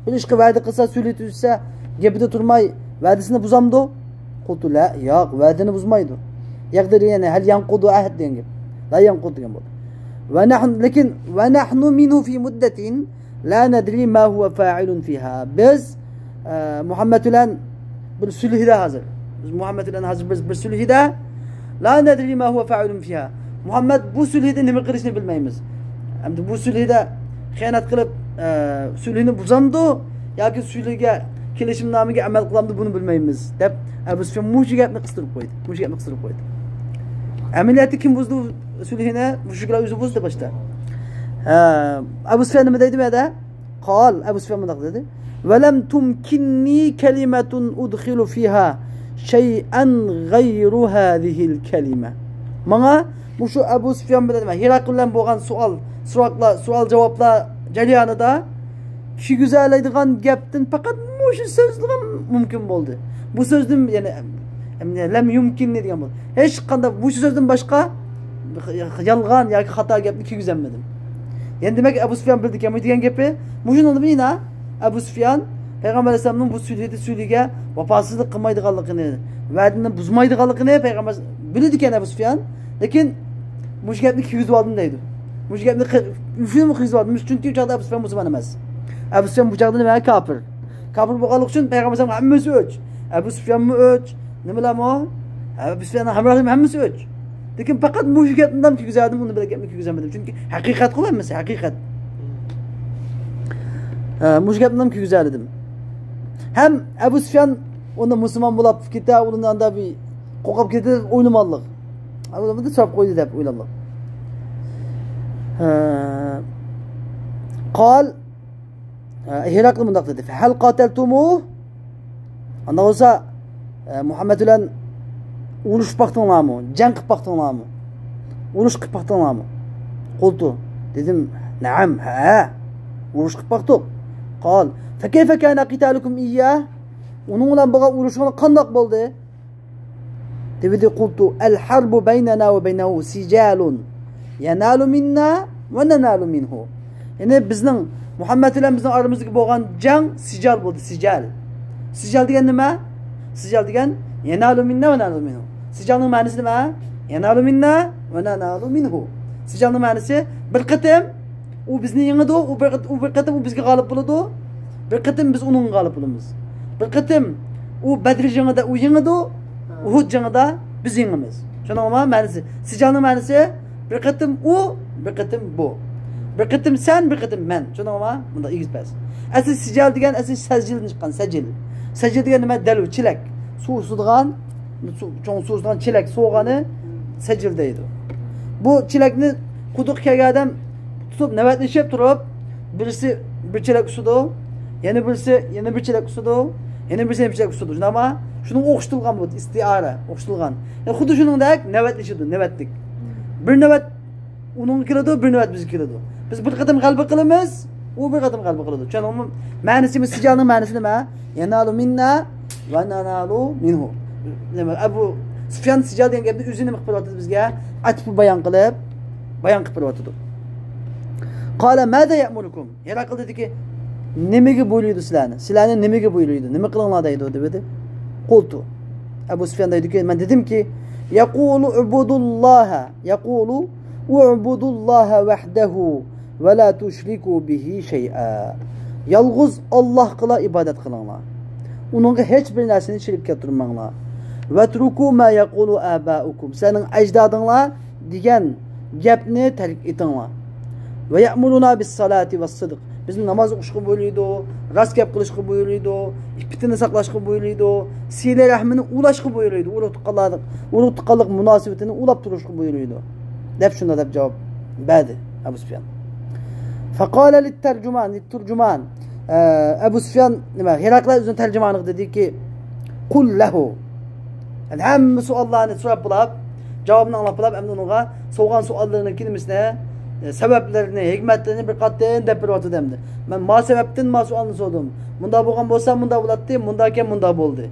بىر ئىشقا ۋەدە قىلسا، سۈلھى تۈزسە، گېپىدە تۇرماي، ۋەدىسىنى بۇزامدۇ؟ قلت لا، ياق، ۋەدىنى بۇزمايدۇ. يغدر، يەنى هل ينقض عهد دېگەن گەپ. لا ينقض دېگەن بولدى. ونحن، لېكىن، ونحن منه في مدة لا ندري ما هو فاعل فيها. بىز، ئە، مۇھەممەد بىلەن بىر سۈلھىدە ھازىر. بىز مۇھەممەد بىلەن ھازىر بىز بىر سۈلھىدە. لا ندري ما هو فاعل فيها. مۇھەممەد بۇ سۈلھىدە نېمە قىلىشىنى بىلمەيمىز. ئەمدى بۇ سۈلھىدە خىيانەت قىلىپ، ئە، سۈلھىنى بۇزامدۇ ياكى سۈلھىگە، كېلىشىمنامىگە ئەمەل قىلامدۇ، بۇنى بىلمەيمىز، دەپ ئەبۇ سۇفيان مۇشۇ گەپنى قىستۇرۇپ قويدى. مۇشۇ گەپنى قىستۇرۇپ قويدى. ئەمەلىيەتتە كىم بۇزدى سۈلھىنى؟ مۇشرىكلار ئۆزى بۇزدى باشتا. ھە، ئەبۇ سۇفيان نېمە دەيدۇ بۇ يەردە؟ قال، ئەبۇ سۇفيان مۇنداق دېدى. ولم تمكنني كلمة أدخل فيها شيئا غير هذه الكلمة. ماڭا مۇشۇ ئەبۇ سۇفيان بىلەن ۋە ھېرقل بىلەن بولغان سوئال، سوراقلار، سوئال-جاۋابلار جەريانىدا كىرگۈزەلەيدىغان گەپتىن پەقەت مۇشۇ سۆزنىلا مۇمكىن بولدى. بۇ سۆزدىن، يەنى، لم يمكنني دېگەن بولدى. ھېچقانداق مۇشۇ سۆزدىن باشقا يالغان ياكى خاتا گەپنى كىرگۈزەلمىدىم. يەنى دېمەك، ئەبۇ سۇفيان بىلدىكەن، مۇشۇ دېگەن گېپى، مۇشۇنىڭدىن بىنا ئەبۇ سۇفيان پەيغەمبەر ئەلەيھىسسالامنىڭ بۇ سۈلھىدە، سۈلھىگە ۋاپاسىزلىق قىلمايدىغانلىقىنى، ۋەدىنى بۇزمايدىغانلىقىنى پەيغەمبەر بىلىدىكەن ئەبۇ سۇفيان. لېكىن مۇشۇ گەپنى كىرگۈزۈۋالدىم دەيدۇ. مۇشۇ گەپنى قى-، شۇنىمۇ كىرگۈزۈۋالدىم. چۈنكى ئۇ چاغدا ئەبۇ سۇفيان مۇسۇلمان ئەمەس. ئەبۇ سۇفيان بۇ چاغدا نېمە؟ كاپىر. كاپىر بولغانلىقى ئۈچۈن پەيغەمبەر ئەلەيھىسسالامغا ھەممىسى ئۆچ. ئەبۇ سۇفيانمۇ ئۆچ. نېمىلەرمۇ؟ ئەبۇ سۇفياننىڭ ھەمراھلىرىمۇ ھەممىسى ئۆچ. لېكىن پەقەت مۇشۇ گەپنى كىرگۈزەلمىدىم، ئۇنى بىلەن گەپنى كىرگۈزەلمىدىم. چۈنكى ھەقىقەتقۇ ھەممىسى، ھەقىقەت. ھە، مۇشۇ گەپنى كىرگۈزەلىدىم. ھەم ئەبۇ سۇفيان ئۇنى مۇسۇلمان بولاپ كېتە، ئۇنى ئاندا بىر قورقۇپ كېتە دەپ ئويلىمىغانلىق. ئەبۇ سۇفيان سوراپ قويدى دەپ ئويلىغانلىق. ھە. قال، ھېرقل مۇنداق دېدى. فهل قاتلتموه؟ ئانداق بولسا، ئە، مۇھەممەد بىلەن ئۇرۇشۇپ باقتىڭلارمۇ؟ جەڭ قىلىپ باقتىڭلارمۇ؟ ئۇرۇش قىلىپ باقتىڭلارمۇ؟ قۇلتۇ، دېدىم، نەئەم، ھە، ئۇرۇش قىلىپ باقتۇق. قال، فكيف كان قتالكم إياه؟ ئۇنىڭ بىلەن بولغان ئۇرۇشۇڭلار قانداق بولدى؟ دېدى، قلت، الحرب بيننا وبينه سجال ينال منا وننال منه. يەنى بىزنىڭ، مۇھەممەد بىلەن بىزنىڭ ئارىمىزدىكى بولغان جەڭ سىجال بولدى، سىجال. سىجال دېگەن نېمە؟ سىجال دېگەن ينال منا وننال منه. سىجالنىڭ مەنىسى نېمە؟ ينال منا وننال منه. سىجالنىڭ مەنىسى بىر قېتىم ئۇ بىزنى يېڭىدۇ، ئۇ بىر، ئۇ بىر قېتىم ئۇ بىزگە غالىب بولىدۇ، بىر قېتىم بىز ئۇنىڭغا غالىب بولىمىز. بىر قېتىم ئۇ بەدر جېڭىدە ئۇ يېڭىدۇ، ئۇھۇد جېڭىدا بىز يېڭىمىز. شۇنىڭغا مەنىسى، سىجالنىڭ مەنىسى بىر قېتىم ئۇ، بىر قېتىم بۇ. بىر قېتىم سەن، بىر قېتىم مەن. شۇنىڭغا مۇنداق ئېگىز پەس. ئەسلى سىجال دېگەن ئەسلى سەجىلدىن چىققان، سەجىل. سەجىل دېگەن نېمە؟ دەلۋە، چېلەك. سۇ ئۇسىدىغان، سۇ، چوڭ سۇ ئۇسىدىغان چېلەك سوغانى سەجىل دەيدۇ. بۇ چېلەكنى قۇدۇققا كەلگەن ئادەم تۇتۇپ، نۆۋەتلىشىپ تۇرۇپ، بىرسى بىر چېلەك ئۇسىدۇ، يەنە بىرسى يەنە بىر چېلەك ئۇسىدۇ، يەنە بىرسى يەنە بىر چېلەك ئۇسىدۇ. شۇنداقمۇ؟ شۇنىڭغا ئوخشىتىلغان بۇ، ئىستىئارە، ئوخشىتىلغان. يەنى خۇددى شۇنىڭدەك نۆۋەتلىشىدۇ، نۆۋەتلىك. بىر نۆۋەت ئۇنىڭغا كېلىدۇ، بىر نۆۋەت بىزگە كېلىدۇ. بىز بىر قېتىم غەلىبە قىلىمىز، ئۇ بىر قېتىم غەلىبە قىلىدۇ. چۈشەندىڭمۇ؟ مەنىسى، سىجالنىڭ مەنىسى نېمە؟ ينال منا وننال منه. نېمە، ئەبۇ سۇفيان سىجال دېگەن گەپنى ئۆزى نېمە قىلىپ بېرىۋاتىدۇ بىزگە؟ ئەتىپ بايان قىلىپ، بايان قىلىپ بېرىۋاتىدۇ. قال ماذا يأمركم؟ ھېراقىل دېدىكى، نېمىگە بۇيرۇيدۇ سىلەرنى؟ سىلەرنى نېمىگە بۇيرۇيدۇ؟ نېمە قىلىڭلار دەيدۇ؟ دېدى. قلت، ئەبۇ سۇفيان دەيدۇكى، مەن دېدىمكى، يقول اعبدوا الله، يقول اعبدوا الله وحده ولا تشركوا به شيئا. يالغۇز ئاللاھقىلا ئىبادەت قىلىڭلار. ئۇنىڭغا ھېچ بىر نەرسىنى شېرىك كەلتۈرمەڭلار. واتركوا ما يقول آباؤكم. سىلەرنىڭ ئەجدادىڭلار دېگەن گەپنى تەرك ئېتىڭلار. ويأمرنا بالصلاة والصدق. بىزنى ناماز ئوقۇشقا بۇيرۇيدۇ، راست گەپ قىلىشقا بۇيرۇيدۇ، ئىپپىتىنى ساقلاشقا بۇيرۇيدۇ، سىلە رەھمىنى ئۇلاشقا بۇيرۇيدۇ، ئۇرۇق تۇغقانلارنىڭ، ئۇرۇق تۇغقانلىق مۇناسىۋىتىنى ئۇلاپ تۇرۇشقا بۇيرۇيدۇ، دەپ شۇنداق دەپ جاۋاب بەردى ئەبۇ سۇفيان. فقال للترجمان، للترجمان، ئە، ئەبۇ سۇفيان نېمە، ھېراقلە ئۆزىنىڭ تەرجىمانىغا دېدىكى، قل له. يەنى ھەممە سوئاللارنى سوراپ بولاپ، جاۋابىنى ئاڭلاپ بولاپ، ئەمدى ئۇنىڭغا سورىغان سوئاللىرىنىڭكى نېمىسىنى، ئە، سەۋەبلىرىنى، ھېكمەتلىرىنى بىر قاتتىن دەپ بېرىۋاتىدۇ ئەمدى. مەن ما سەۋەبتىن ما سوئالنى سورىدىم. مۇنداق بولغان بولسا مۇنداق بولاتتى، مۇنداق ئىكەن مۇنداق بولدى،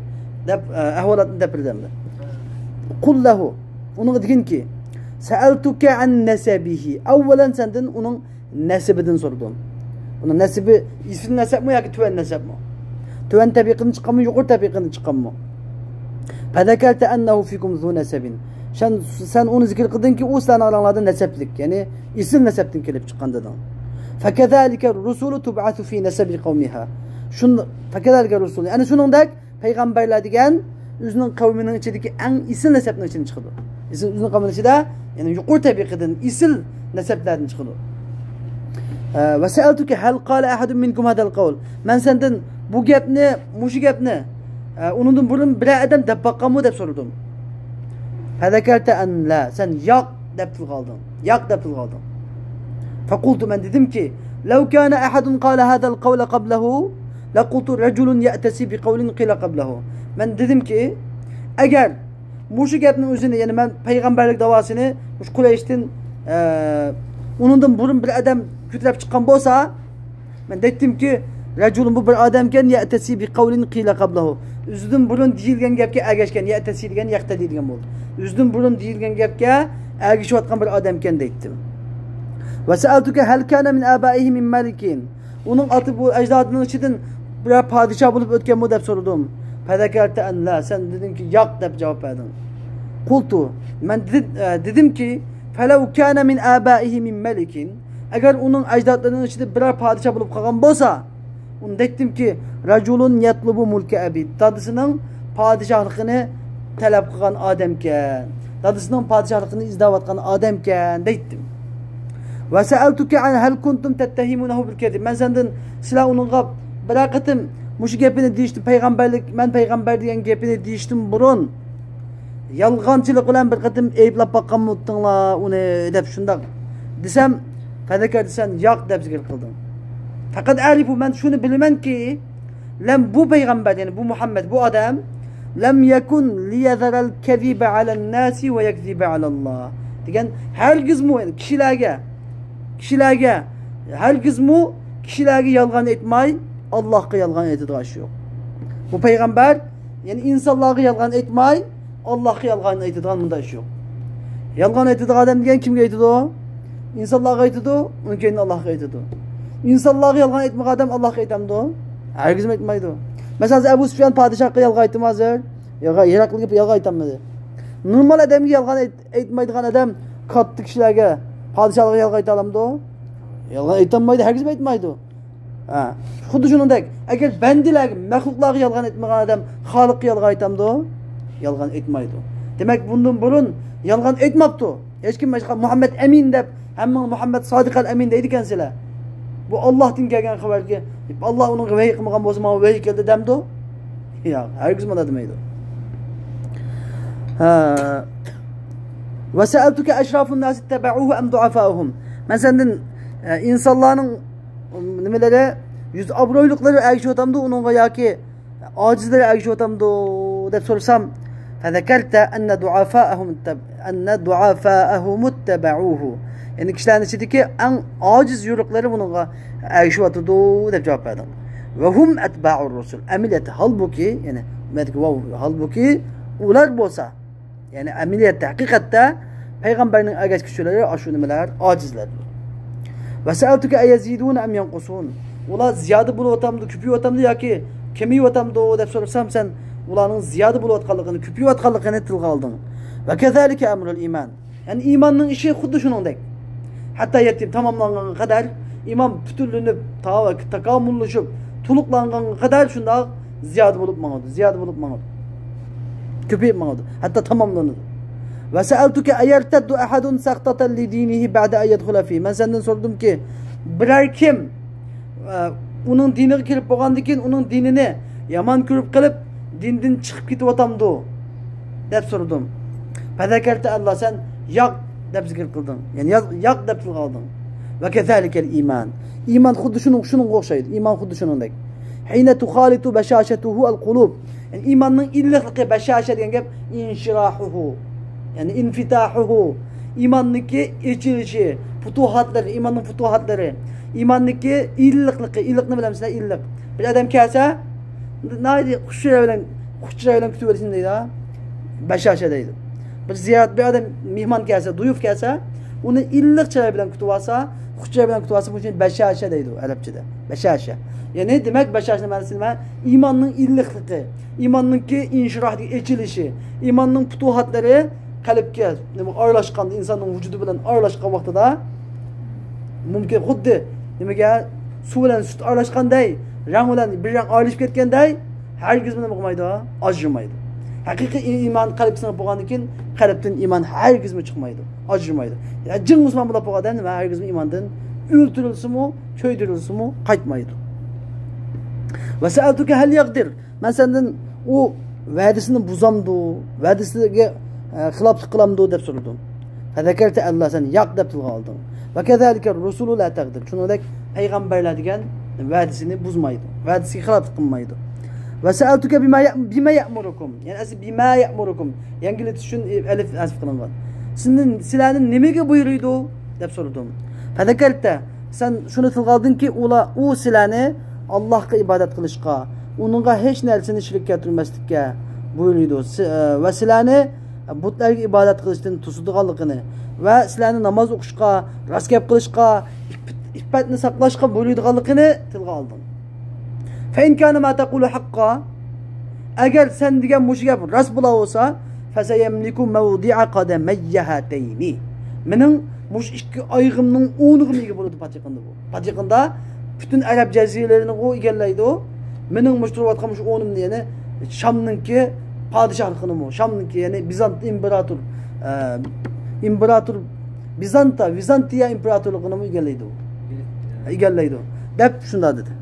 دەپ، ئە، ئەھۋالاتنى دەپ بېرىدۇ ئەمدى. قل له، ئۇنىڭغا دېگىنكى، سألتك عن نسبه. ئەۋۋەلەن سەندىن ئۇنىڭ نەسىبىدىن سورىدىم. ئۇنىڭ نەسىبى ئېسىل نەسەبمۇ ياكى تۆۋەن نەسەبمۇ؟ تۆۋەن تەبىقىدىن چىققانمۇ، يۇقىرى تەبىقىدىن چىققانمۇ؟ فذكرت أنه فيكم ذو نسب. سەن، سەن ئۇنى زىكىر قىلدىڭكى، ئۇ سىلەرنىڭ ئاراڭلاردا نەسەبلىك، يەنى ئېسىل نەسەبتىن كېلىپ چىققان دېدىڭ. فكذلك الرسل تبعث في نسب قومها. شۇن-، فكذلك الرسل. يەنى شۇنىڭدەك پەيغەمبەرلەر دېگەن ئۆزىنىڭ قەۋمىنىڭ ئىچىدىكى ئەڭ ئېسىل نەسەبنىڭ ئىچىدىن چىقىدۇ. ئېسىل، ئۆزىنىڭ قەۋمىنىڭ ئىچىدە، يەنى يۇقىرى تەبىقىدىن، ئېسىل نەسەبلەردىن چىقىدۇ. ئە، وسألتك هل قال أحد منكم هذا القول. مەن سەندىن بۇ گەپنى، مۇشۇ گەپنى، ئە، ئۇنىڭدىن بۇرۇن بىرەر ئادەم دەپ باققانمۇ دەپ سورىدىم. فذكرت أن لا. سەن ياق دەپ تىلغا ئالدىڭ. ياق دەپ تىلغا ئالدىڭ. فقلت، مەن دېدىمكى، لو كان أحد قال هذا القول قبله لقلت رجل يأتسي بقول قيل قبله. مەن دېدىمكى، ئەگەر مۇشۇ گەپنىڭ ئۆزىنى، يەنى مەن پەيغەمبەرلىك داۋاسىنى مۇشۇ قۇرەيشتىن، ئە، ئۇنىڭدىن بۇرۇن بىر ئادەم كۆتۈرۈپ چىققان بولسا، مەن دەيتتىمكى، رجل، بۇ بىر ئادەمكەن، يأتسي بقول قيل قبله. ئۆزىدىن بۇرۇن دېيىلگەن گەپكە ئەگەشكەن، يأتسي دېگەن يەقتەدى دېگەن بولدى. ئۆزىدىن بۇرۇن دېيىلگەن گەپكە ئەگىشىۋاتقان بىر ئادەمكەن دەيتتىم. وسألتك هل كان من آبائه من ملك. ئۇنىڭ ئاتا، بۇ ئەجدادىنىڭ ئىچىدىن بىرەر پادىشاھ بولۇپ ئۆتكەنمۇ دەپ سورىدىم. فذكرت أن لا، سەن دېدىڭكى، ياق دەپ جاۋاب بەردىڭ. قلت، مەن دېدىم، ئە، دېدىمكى، فلو كان من آبائه من ملك، ئەگەر ئۇنىڭ ئەجدادلىرىنىڭ ئىچىدە بىرەر پادىشاھ بولۇپ قالغان بولسا، ئۇنى دەيتتىمكى، رجل يطلب ملك أبيه، دادىسىنىڭ پادىشاھلىقىنى تەلەپ قىلغان ئادەمكەن، دادىسىنىڭ پادىشاھلىقىنى ئىزدەۋاتقان ئادەمكەن دەيتتىم. وسألتك عن هل كنتم تتهمونه بالكذب. مەن سەندىن، سىلەر ئۇنىڭغا بىرەر قېتىم مۇشۇ گېپىنى دېيىشتىن، پەيغەمبەرلىك، مەن پەيغەمبەر دېگەن گېپىنى دېيىشتىن بۇرۇن، يالغانچىلىق بىلەن بىر قېتىم ئەيىبلەپ باققانمۇتتۇڭلار ئۇنى دەپ شۇنداق دېسەم، فذكرت، سەن ياق دەپ زىكىر قىلدىڭ. فقد أعرف، مەن شۇنى بىلىمەنكى، لم، بۇ پەيغەمبەر، يەنى بۇ مۇھەممەد، بۇ ئادەم، لم يكن ليذر الكذب على الناس ويكذب على الله دېگەن، ھەرگىزمۇ، يەنى كىشىلەرگە، كىشىلەرگە، ھەرگىزمۇ كىشىلەرگە يالغان ئېيتماي، ئاللاھقا يالغان ئېيتىدىغان ئىش يوق. بۇ پەيغەمبەر، يەنى ئىنسانلارغا يالغان ئېيتماي، ئاللاھقا يالغان ئېيتىدىغان مۇنداق ئىش يوق. يالغان ئېيتىدىغان ئادەم دېگەن كىمگە ئېيتىدۇ؟ ئىنسانلارغا ئېيتىدۇ، ئۇنىڭ كەينىدىن ئاللاھقا ئېيتىدۇ. ئىنسانلارغا يالغان ئېيتمىغان ئادەم ئاللاھقا ئېيتامدۇ؟ ھەرگىزمۇ ئېيتمايدۇ. مەسىلەن، ھازىر ئەبۇ سۇفيان پادىشاھقا يالغان ئېيتتىمۇ ھازىر؟ يالغان، يىراقلىقى يالغان ئېيتالمىدى. نورمال ئادەمگە يالغان ئېيت-، ئېيتمايدىغان ئادەم كاتتا كىشىلەرگە، پادىشاھلارغا يالغان ئېيتالامدۇ؟ يالغان ئېيتالمايدۇ، ھەرگىزمۇ ئېيتمايدۇ. ھە. خۇددى شۇنىڭدەك، ئەگەر بەندىلەرگە، مەخلۇقلارغا يالغان ئېيتمىغان ئادەم خالىققا يالغان ئېيتامدۇ؟ يالغان ئېيتمايدۇ. دېمەك، بۇندىن بۇرۇن يالغان ئېيتماپتۇ. ھېچكىم باشقا مۇھەممەد ئەمىن دەپ، ھەممىڭ مۇھەممەد سادىق ئەل ئەمىن دەيدىكەنسىلەر. بۇ ئاللاھتىن كەلگەن خەۋەرگە، ئاللاھ ئۇنىڭغا ۋەھىي قىلمىغان بولسا، ماڭا ۋەھىي كەلدى دەمدۇ؟ ياق، ھەرگىز مۇنداق دېمەيدۇ. ھە. وسألتك أشراف الناس اتبعوه أم ضعفاؤهم؟ مەن سەندىن، ئە، ئىنسانلارنىڭ نېمىلىرى، يۈز ئابرۇيلۇقلىرى ئەگىشىۋاتامدۇ ئۇنىڭغا ياكى ئاجىزلىرى ئەگىشىۋاتامدۇ دەپ سورىسام، فذكرت أن ضعفاءهم اتب-، أن ضعفاءهم اتبعوه. يەنى كىشىلەرنىڭ ئىچىدىكى ئەڭ ئاجىز يورۇقلىرى بۇنىڭغا ئەگىشىۋاتىدۇ دەپ جاۋاب بەردىڭ. وهم أتباع الرسل. ئەمەلىيەتتە، ھالبۇكى، يەنى، ھالبۇكى، ئۇلار بولسا، يەنى ئەمەلىيەتتە، ھەقىقەتتە پەيغەمبەرنىڭ ئەگەشكۈچىلىرى ئاشۇ نېمىلەر، ئاجىزلار. وسألتك أيزيدون أم ينقصون؟ ئۇلار زىيادە بولۇۋاتامدۇ، كۆپىيىۋاتامدۇ ياكى كېمىيىۋاتامدۇ دەپ سورىسام، سەن ئۇلارنىڭ زىيادە بولۇۋاتقانلىقىنى، كۆپىيىۋاتقانلىقىنى تىلغا ئالدىڭ. وكذلك أمر الإيمان. يەنى ئىماننىڭ ئىشى خۇددى شۇنىڭدەك. ھەتتا يەتتە تاماملانغانغا قەدەر، ئىمان پۈتۈنلىنىپ، تا-، تاكامۇللىشىپ، تولۇقلانغانغا قەدەر شۇنداق زىيادە بولۇپ ماڭىدۇ، زىيادە بولۇپ ماڭىدۇ. كۆپىيىپ ماڭىدۇ، ھەتتا تاماملىنىدۇ. وسألتك أيرتد أحد سخطة لدينه بعد أن يدخل فيه؟ مەن سەندىن سورىدىمكى، بىرەر كىم، ئە، ئۇنىڭ دىنىغا كىرىپ بولغاندىن كېيىن ئۇنىڭ دىنىنى يامان كۆرۈپ قېلىپ، دىندىن چىقىپ كېتىۋاتامدۇ؟ دەپ سورىدىم. فذكرت ألا، سەن ياق دەپ زىكىر قىلدىڭ. يەنى ياق، ياق دەپ تىلغا ئالدىڭ. وكذلك الإيمان. ئىمان خۇددى شۇنىڭ، شۇنىڭغا ئوخشايدۇ. ئىمان خۇددى شۇنىڭدەك. حين تخالط بشاشته القلوب. يەنى ئىماننىڭ ئىللىقلىقى، بەشاشە دېگەن گەپ، انشراحه. يەنى انفتاحه. ئىماننىڭكى ئېچىلىشى، پۇتۇھاتلىرى، ئىماننىڭ پۇتۇھاتلىرى. ئىماننىڭكى ئىللىقلىقى، ئىللىقنى بىلەمسىلەر، ئىللىق. بىر ئادەم كەلسە، ناھايىتى خۇش چىراي بىلەن، خۇش چىراي بىلەن كۈتۈۋېلىشنى دەيدۇ. بەشاشە دەيدۇ. بىر زىيارەت، بىر ئادەم مېھمان كەلسە، دۇيۇف كەلسە، ئۇنى ئىللىق چىراي بىلەن كۈتۈۋالسا، خۇش چىراي بىلەن كۈتۈۋالسا، بۇنىڭ ئۈچۈن بەشاشە دەيدۇ ئەرەبچىدە. بەشاشە. يەنى دېمەك، بەشاشىنىڭ مەنىسى نېمە؟ ئىماننىڭ ئىللىقلىقى، ئىماننىڭكى ئىنشىراھدىكى ئېچىلىشى، ئىماننىڭ پۇتۇھاتلىرى قەلبكە نېمە ئارىلاشقاندا، ئىنساننىڭ ۋۇجۇدى بىلەن ئارىلاشقان ۋاقتىدا، مۇمكىن خۇددى نېمىگە، سۇ بىلەن سۈت ئارىلاشقاندەك، رەڭ بىلەن بىر رەڭ ئارىلىشىپ كەتكەندەك، ھەرگىزمۇ نېمە قىلمايدۇ؟ ئاجرىمايدۇ. ھەقىقىي ئى-، ئىمان قەلبكە سىڭىپ بولغاندىن كېيىن، قەلبتىن ئىمان ھەرگىزمۇ چىقمايدۇ، ئاجرىمايدۇ. يا جىڭ مۇسۇلمان بولۇپ بولغان ئادەم نېمە، ھەرگىزمۇ ئىماندىن ئۆلتۈرۈلسىمۇ، كۆيدۈرۈلسىمۇ قايتمايدۇ. وسألتك هل يغدر؟ مەن سەندىن ئۇ ۋەدىسىنى بۇزامدۇ، ۋەدىسىگە، ئە، خىلاپلىق قىلامدۇ دەپ سورىدىم. فذكرت ألا، سەن ياق دەپ تىلغا ئالدىڭ. وكذلك الرسل لا تغدر. شۇنىڭدەك پەيغەمبەرلەر دېگەن ۋەدىسىنى بۇزمايدۇ، ۋەدىسىگە خىلاپلىق قىلمايدۇ. وسألتك بما ي-، بما يأمركم. يەنى ئەسلى بما يأمركم. يەڭگىللىتىش ئۈچۈن ئەلىف ھەزىپ قىلىنغان. سىلەرنى، سىلەرنى نېمىگە بۇيرۇيدۇ؟ دەپ سورىدىم. فذكرت، سەن شۇنى تىلغا ئالدىڭكى، ئۇلار، ئۇ سىلەرنى ئاللاھقا ئىبادەت قىلىشقا، ئۇنىڭغا ھېچ نەرسىنى شېرىك كەلتۈرمەسلىككە بۇيرۇيدۇ. سى-، ۋە سىلەرنى بۇتلارغا ئىبادەت قىلىشتىن توسىدىغانلىقىنى ۋە سىلەرنى ناماز ئوقۇشقا، راست گەپ قىلىشقا، ئىپپەت-، ئىپپەتنى ساقلاشقا بۇيرۇيدىغانلىقىنى تىلغا ئالدىڭ. فإن كان ما تقول حقا، ئەگەر سەن دېگەن مۇشۇ گەپ راست بولا بولسا، فسيملك موضع قدمي هاتين. مېنىڭ مۇشۇ ئىككى ئايىغىمنىڭ ئورنىغىمۇ ئىگە بولىدۇ پات يېقىندا بۇ. پات يېقىندا پۈتۈن ئەرەب جەزىرىلىرىنى ئۇ ئىگىلەيدۇ. مېنىڭ مۇشۇ تۇرۇۋاتقان مۇشۇ ئورنۇمنى، يەنى شامنىڭكى پادىشاھلىقىنىمۇ، شامنىڭكى، يەنى بىزانت ئىمپېراتور، ئە، ئىمپېراتور بىزانتا، ۋىزانتىيە ئىمپېراتورلۇقىنىمۇ ئىگىلەيدۇ. ئىگىلەيدۇ. دەپ شۇنداق دېدى.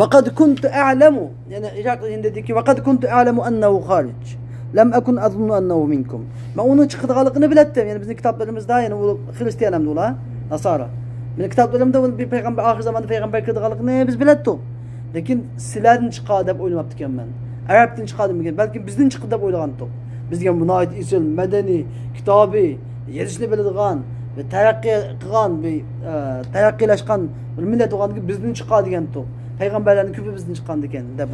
وقد كنت أعلم، يەنى ئىراق ھىندىدىكى، وقد كنت أعلم أنه خارج. لم أكن أظن أنه منكم. مەن ئۇنىڭ چىقىدىغانلىقىنى بىلەتتىم. يەنى بىزنىڭ كىتابلىرىمىزدا، يەنى ئۇ خرىستىيان ئەمدى ئۇلار، ناسارا. بىزنىڭ كىتابلىرىمىزدا ئۇنى بىر پەيغەمبەر، ئاخىر زاماندا پەيغەمبەر كېلىدىغانلىقىنى بىز بىلەتتۇق. لېكىن سىلەردىن چىقار دەپ ئويلىماپتىكەنمەن. ئەرەبتىن چىقار دېمىگەن، بەلكىم بىزدىن چىقتى دەپ ئويلىغانتۇق. بىز دېگەن بۇ ناھايىتى ئېسىل، مەدەنىي، كىتابى، يېزىشنى بىلىدىغان ۋە تەرەققىي قىلغان بىر، ئە، تەرەققىيلاشقان بىر مىللەت بولغاندىكىن بىزدىن چىقار دېگەنتۇق. پەيغەمبەرلەرنىڭ كۆپى بىزدىن چىققاندىكەن دەپ.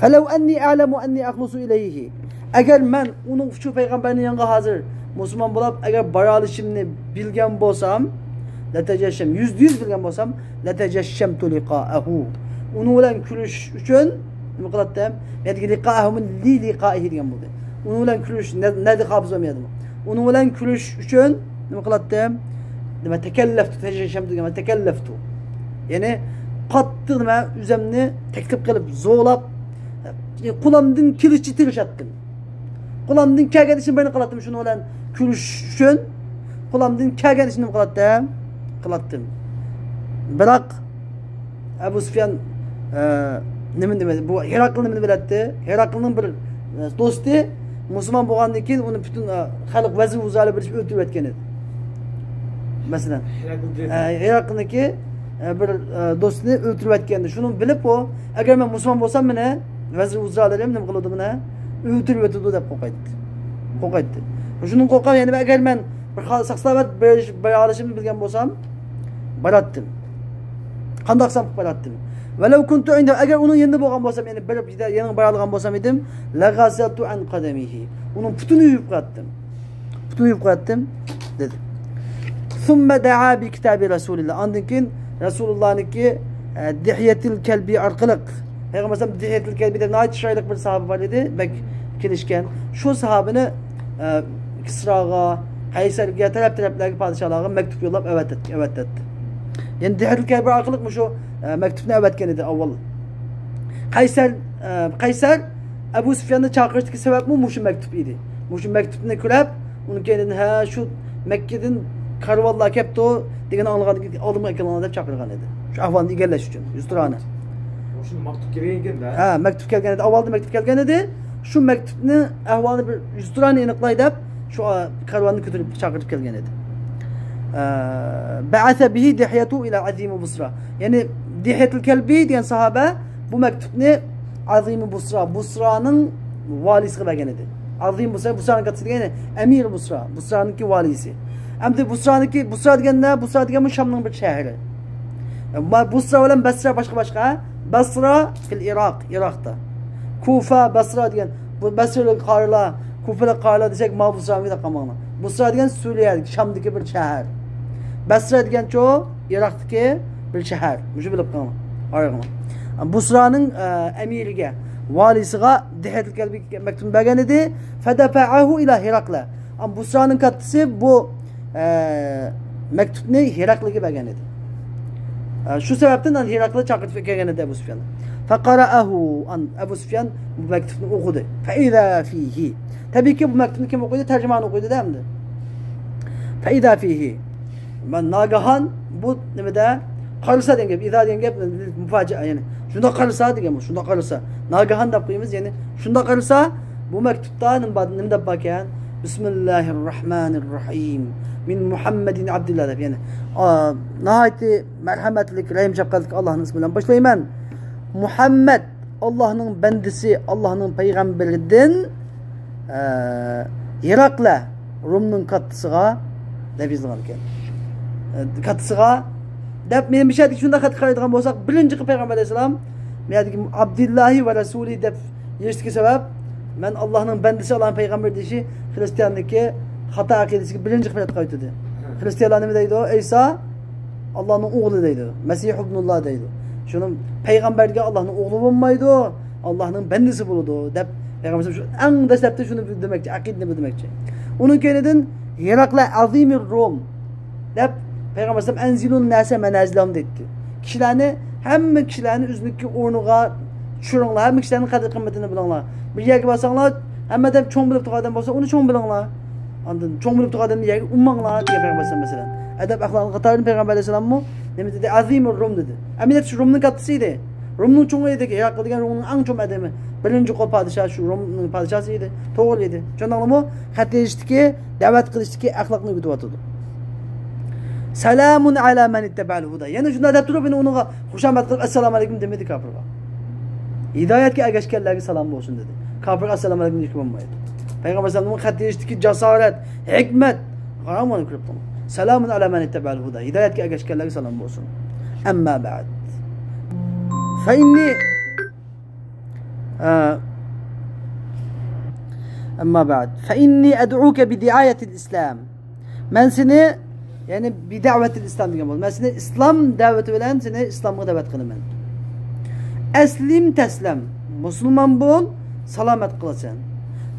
فلو أني أعلم أني أخلص إليه. ئەگەر مەن ئۇنىڭ ئۈچۈن پەيغەمبەرنىڭ يېنىغا ھازىر مۇسۇلمان بولاپ، ئەگەر بارالىشىمنى بىلگەن بولسام، لەتەجەششەم، يۈزدە يۈز بىلگەن بولسام، لەتەجەششەمتۇ لىقائەھۇ. ئۇنىڭ بىلەن كۆرۈشۈش ئۈچۈن نېمە قىلاتتىم؟ بۇ يەردىكى لىقائەھۇمۇ لى لىقائىھى دېگەن بولدى. ئۇنىڭ بىلەن كۆرۈش، نە-، نەدى قابىز بولمىدىمۇ؟ ئۇنىڭ بىلەن كۆرۈشۈش ئۈچۈن نېمە قىلاتتىم؟ نېمە، تەكەللەفتۇ، تەجەششەمتۇ دېگەن، تەكەللەفتۇ. يەنى قاتتىق نېمە، ئۆزۈمنى تەكلىپ قىلىپ، زورلاپ، قولۇمدىن كېلىشىچە تىرىشاتتىم. قولۇمدىن كەلگەن ئىشنى بىرنى قىلاتتىم، شۇنىڭ بىلەن كۆرۈشۈش ئۈچۈن. قولۇمدىن كەلگەن ئىشنى نېمە قىلاتتىم؟ قىلاتتىم. بىراق، ئەبۇ سۇفيان، ئە، نېمە، نېمە، بۇ ھېراقىل نېمىنى بىلەتتى؟ ھېراقىلنىڭ بىر، ئە، دوستى مۇسۇلمان بولغاندىن كېيىن ئۇنى پۈتۈن، ئە، خەلق ۋەزىر ۋۇزۇرالار بىرلىشىپ ئۆلتۈرۈۋەتكەن ئىدى. مەسىلەن، ھېراقىلدىن. ئە، ھېراقىلنىڭكى، ئە، بىر، ئە، دوستىنى ئۆلتۈرۈۋەتكەن ئىدى. شۇنى بىلىپ ئۇ، ئەگەر مەن مۇسۇلمان بولسام مېنى ۋەزىر ۋۇزۇرالىرىم نېمە قىلىدۇ مېنى؟ ئۆلتۈرۈۋېتىدۇ دەپ قورقايتتى. قورقايتتى. شۇنىڭ قورقۇپ، يەنە ئەگەر مەن بىر خا-، ساق-سالامەت بېرىش-، بارالىشىمنى بىلگەن بولسام، باراتتىم. قانداق قىلسام باراتتىم. ولو كنت عنده، ئەگەر ئۇنىڭ يېنىدا بولغان بولسام، يەنى بىر يېنىغا بارالىغان بولسام ئىدىم، لغسلت عن قدميه. ئۇنىڭ پۇتىنى يۇيۇپ قوياتتىم. پۇتىنى يۇيۇپ قوياتتىم، دېدى. ثم دعا بكتاب رسول الله. ئاندىن كېيىن رەسۇلۇللانىڭكى، ئە، دىھيەتىل كەلبى ئارقىلىق، پەيغەمبەر ئەلەيھىسسالام دىھيەتىل كەلبى دەپ ناھايىتى چىرايلىق بىر ساھابە بار ئىدى، بەك كېلىشكەن. شۇ ساھابىنى، ئە، كىسراغا، قەيسەرگە، تەرەپ-تەرەپلەرگە، پادىشاھلارغا مەكتۇپ يوللاپ ئەۋەتەتتى، ئەۋەتەتتى. يەنى دىھيەتىل كەلبى ئارقىلىق مۇشۇ، ئە، مەكتۇپنى ئەۋەتكەن ئىدى ئاۋۋال. قەيسەر، ئە، قەيسەر ئەبۇ سۇفياننى چاقىرىشتىكى سەۋەبمۇ مۇشۇ مەكتۇپ ئىدى. مۇشۇ مەكتۇپنى كۆرۈپ، ئۇنىڭ كەينىدىن، ھە، شۇ مەككىدىن كارۋانلار كەپتۇ دېگەننى ئاڭلىغاندىن كېيىن، ئالدىمغا ئەكېلىڭلار دەپ چاقىرغان ئىدى. شۇ ئەھۋالنى ئىگىلەش ئۈچۈن، يۈزتۇرانە. شۇ مەكتۇپ كەلگەن ئىكەن-دە. ھە، مەكتۇپ كەلگەن ئىدى. ئاۋۋالدا مەكتۇپ كەلگەن ئىدى. شۇ مەكتۇپنى، ئەھۋالنى بىر يۈزتۇرانە ئېنىقلاي دەپ، شۇ، ئا، كارۋاننى كۆتۈرۈپ چاقىرىپ كەلگەن ئىدى. ئە، بعث به دحية إلى عظيم بصرى. يەنى دىھيەتىل كەلبى دېگەن ساھابە بۇ مەكتۇپنى ئازىمى بۇسرا، بۇسرانىڭ ۋالىسىغا بەرگەن ئىدى. ئازىم بۇسرا، بۇسرانىڭ كاتتىسى دېگەن ئەمىر بۇسرا، بۇسرانىڭكى ۋالىسى. ئەمدى بۇسرانىڭكى، بۇسرا دېگەندە، بۇسرا دېگەن بۇ شامنىڭ بىر شەھىرى. ما-، بۇسرا بىلەن بەسرا باشقا باشقا. بەسرا فىل ئىراق، ئىراقتا. كۇفا، بەسرا دېگەن، بۇ بەسرىلىك قارىلار، كۇفىلىق قارىلار دېسەك، ما بۇسرا دەپ قالماڭلار. بۇسرا دېگەن سۈرىيەدىكى، شامدىكى بىر شەھەر. بەسرا دېگەنچۇ، ئىراقتىكى بىر شەھەر. مۇشۇ بىلىپ قېلىڭلار. ئايرىڭلار. بۇسرانىڭ، ئە، ئەمىرىگە، ۋالىسىغا دىھيەتىل كەلبى مەكتۇبنى بەرگەن ئىدى. فدفعه إلى هرقل. ئەمما بۇسرانىڭ كاتتىسى بۇ، ئە، مەكتۇبنى ھېراقلىگە بەرگەن ئىدى. ئە، شۇ سەۋەبتىن ھېراقلى چاقىرتىپ كەلگەن ئىدى ئەبۇ سۇفيان. فقرأه، ئەبۇ سۇفيان بۇ مەكتۇبنى ئوقۇدى. فإذا فيه. تەبىئىيكى، بۇ مەكتۇبنى كىم ئوقۇيدۇ؟ تەرجىمان ئوقۇيدۇ-دە ئەمدى. فإذا فيه. مەن ناگاھان بۇ نېمىدە قارىسا دېگەن گەپ، ئىزا دېگەن گەپ مۇپاجىئە، يەنى شۇنداق قارىسا دېگەن بۇ، شۇنداق قارىسا. ناگاھان دەپ قويىمىز، يەنى شۇنداق قارىسا بۇ مەكتۇپتا نېمە بار، نېمە دەپ باركەن؟ بىسمىللاھىر راھمانىر راھىم. مىن مۇھەممەدىن ئابدىللا دەپ، يەنى، ئا، ناھايىتى مەرھەمەتلىك، رەھىم شەپقەتلىك ئاللاھنىڭ ئىسمى بىلەن باشلايمەن. مۇھەممەد، ئاللاھنىڭ بەندىسى، ئاللاھنىڭ پەيغەمبىرىدىن، ئە، ھېراقلە، رومنىڭ كاتتىسىغا دەپ يېزىلغان ئىكەن. ئە، كاتتىسىغا دەپ، مېنىڭ بىر شەرتكە شۇنداق خەتكە قارايدىغان بولساق، بىرىنچى قېتىم پەيغەمبەر ئەلەيھىسسالام بۇ يەردىكى ئابدىللاھى ۋە رەسۇلى دەپ يېزىشتىكى سەۋەب، مەن ئاللاھنىڭ بەندىسى، ئاللاھنىڭ پەيغەمبىرى دېيىشى خىرىستىياندىكى خاتا ئەقىدىسىگە بىرىنچى قېتىم قايتىدى. خىرىستىيانلار نېمە دەيدۇ؟ ئەيسا ئاللاھنىڭ ئوغلى دەيدۇ. مەسىھ ئىبنۇللا دەيدۇ. شۇنىڭ پەيغەمبەرگە ئاللاھنىڭ ئوغلى بولمايدۇ، ئاللاھنىڭ بەندىسى بولىدۇ دەپ پەيغەمبەر شۇ ئەڭ دەسلەپتە شۇنى بىلدۈرمەكچى، ئەقىدىنى بىلدۈرمەكچى. ئۇنىڭ كەينىدىن ھېراقلە ئازىمىر روم دەپ پەيغەمبەر ئەلەيھىسسالام ئەنزىلۇن ناسە مەنازىلەھۇم دەيتتى. كىشىلەرنى، ھەممە كىشىلەرنى ئۆزىنىڭكى ئورنىغا چۈشۈرۈڭلار، ھەممە كىشىلەرنىڭ قەدىر قىممىتىنى بىلىڭلار. بىر يەرگە بارساڭلار، ھەممە ئادەم چوڭ بىلىپ تۇرغان ئادەم بولسا، ئۇنى چوڭ بىلىڭلار. ئاندىن چوڭ بىلىپ تۇرغان ئادەمنى يەرگە ئۇرماڭلار، دېگەن پەيغەمبەر ئەلەيھىسسالام مەسىلەن. ئەدەپ ئەخلاقنىڭ قاتارىدىن پەيغەمبەر ئەلەيھىسسالاممۇ نېمە دېدى؟ ئازىمۇر روم دېدى. ئەمەلىيەتتە شۇ رومنىڭ كاتتىسى ئىدى. رومنىڭ چوڭى ئىدى. ھېراقلى دېگەن رومنىڭ ئەڭ چوڭ ئادىمى. بىرىنچى قول پادىشاھ شۇ رومنىڭ پادىشاسى ئىدى. توغرا ئىدى. چۈشەندىڭلارمۇ؟ خەت يېزىشتىكى، دەۋەت قىلىشتىكى ئەخلاقنى ئۆگىتىۋاتىدۇ. سالامۇن ئالا مەن ئىتتەبەئەل ھۇدا. يەنە شۇنداق دەپ تۇرۇپ، يەنە ئۇنىڭغا خۇشامەت قىلىپ، ئەسسالامۇ ئەلەيكۇم دېمىدى كاپىرغا. ھىدايەتكە ئەگەشكەنلەرگە سالام بولسۇن دېدى. كاپىرغا ئەسسالامۇ ئەلەيكۇم دېيىشكە بولمايدۇ. پەيغەمبەر ئەلەيھىسسالامنىڭ خەت يېزىشتىكى جاسارەت، ھېكمەت. قاراڭ مانا كۆرۈپ تۇرۇڭ. سالامۇن ئەلا مەن ئىتتەبەئەل ھۇدا. ھىدايەتكە ئەگەشكەنلەرگە سالام بولسۇن. ئەمما بەئد. فەئىننى، ئە، ئەمما بەئد. فەئىننى ئەدئۇكە بىدىئايەتىل ئىسلام. مەن سېنى، يەنى بىدەئۋەتىل ئىسلام دېگەن بولدى. مەن سېنى ئىسلام دەۋىتى بىلەن سېنى ئىسلامغا دەۋەت قىلىمەن. ئەسلىم تەسلەم. مۇسۇلمان بول، سالامەت قالىسەن.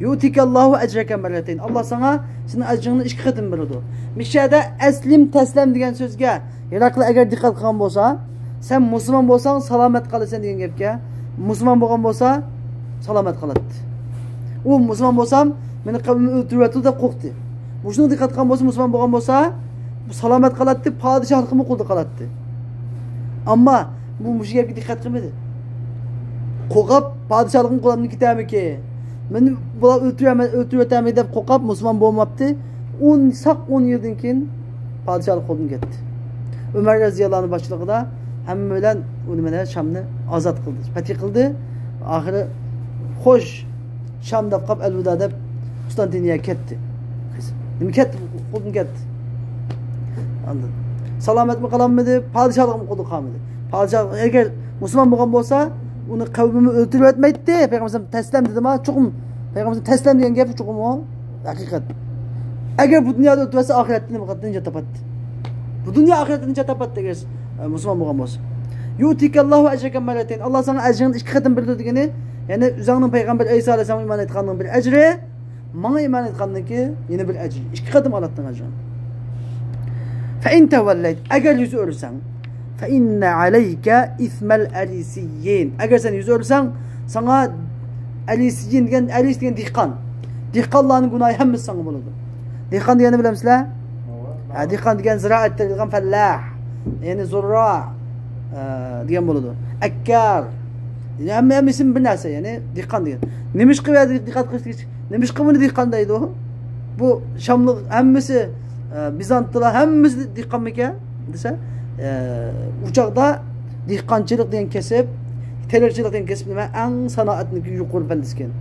يۇئتىكەللاھۇ ئەجرەكە مەررەتەين. ئاللا ساڭا سېنىڭ ئەجرىڭنى ئىككى قېتىم بېرىدۇ. مىشەدە ئەسلىم تەسلەم دېگەن سۆزگە ھېراقلى ئەگەر دىققەت قىلغان بولسا، سەن مۇسۇلمان بولساڭ سالامەت قالىسەن دېگەن گەپكە، مۇسۇلمان بولغان بولسا سالامەت قالاتتى. ئۇ مۇسۇلمان بولسام، مېنى قەۋمىم ئۆلتۈرۈۋەتىدۇ دەپ قورقتى. مۇشۇنىڭغا دىققەت قىلغان بولسا، مۇسۇلمان بولغان بولسا، بۇ سالامەت قالاتتى، پادىشاھلىقىمۇ قولدا قالاتتى. ئەمما بۇ مۇشۇ گەپكە دىققەت قىلمىدى. قورقۇپ، پادىشاھلىقىم قولۇمدىن كېتەرمىكىن؟ مېنى بۇلار ئۆلتۈرەمەن، ئۆلتۈرۈۋېتەرمىكىن دەپ قورقۇپ، مۇسۇلمان بولماپتۇ. ئون، ساق ئون يىلدىن كېيىن پادىشاھلىق قولدىن كەتتى. ئۆمەر رەزىياللاھۇ ئەنھۇ باشچىلىقىدا ھەممە بىلەن ئۇنى مانا شامنى ئازاد قىلدى، پەتھى قىلدى. ئاخىرى خوش شام دەپ قاپ، ئەلۋىدا دەپ قۇستانتىنىيەگە كەتتى. نېمە كەتتى؟ قولدىن كەتتى. ئاندىن سالامەتمۇ قالالمىدى، پادىشاھلىقمۇ قولدا قالمىدى. پادىشاھ ئەگەر مۇسۇلمان بولغان بولسا، ئۇنى قەۋمىمۇ ئۆلتۈرۈۋەتمەيتتى. پەيغەمبەر ئەلەيھىسسالام تەسلەم دېدىما؟ چوقۇم پەيغەمبەر ئەلەيھىسسالام تەسلەم دېگەن گەپ چوقۇم ئۇ ھەقىقەت. ئەگەر بۇ دۇنيادا ئۆلتۈرۈۋەتسە، ئاخىرەتتە نېمە قىلاتتى؟ نىجات تاپاتتى. بۇ دۇنيا ئاخىرەتتە نىجات تاپاتتى ئەگەر، ئە، مۇسۇلمان بولغان بولسا. يۇئتىكەللاھۇ ئەجرەكە مەررەتەين. ئاللا ساڭا ئەجرىڭنى ئىككى قېتىم بېرىدۇ دېگىنى، يەنى ئۆزۈڭنىڭ پەيغەمبەر ئەلەيھىسسالام ئىمان ئېيتقاننىڭ بىر ئەجرى، ماڭا ئىمان ئېيتقاندىن كېيىن يەنە بىر ئەجىر. ئىككى قېتىم ئالاتتىڭ ئەجرىنى. فەئىن تەۋەللەيت، ئەگەر يۈز ئۆرۈسەڭ، فەئىننە ئەلەيكە ئىسمەل ئەرىسىيين. ئەگەر سەن يۈز ئۆرۈسەڭ، ساڭا ئەرىسىيين دېگەن، ئەرىس دېگەن دېھقان. دېھقانلارنىڭ گۇناھى ھەممىسى ساڭا بولىدۇ. دېھقان دېگەننى بىلەمسىلەر؟ ھە، دېھقان دېگەن زىرائەتتە قىلغان فەللاھ، يەنى زۇررا، ئە، دېگەن بولىدۇ. ئەككار. يەنى ھەممە، ھەممىسى بىر نەرسە، يەنى دېھقان دېگەن. نېمىشقا بۇ يەردە دىققەت قىلىش كېرەك؟ نېمىشقا بۇنى دېھقان دەيدۇ؟ بۇ شاملىق ھەممىسى، ئە، بىزانتلار ھەممىسى دېھقانمىكەن دېسە، ئە، ئۇ چاغدا دېھقانچىلىق دېگەن كەسىپ، تېرىقچىلىق دېگەن كەسىپ نېمە؟ ئەڭ سانائەتنىڭ يۇقىرى پەللىسىكەن.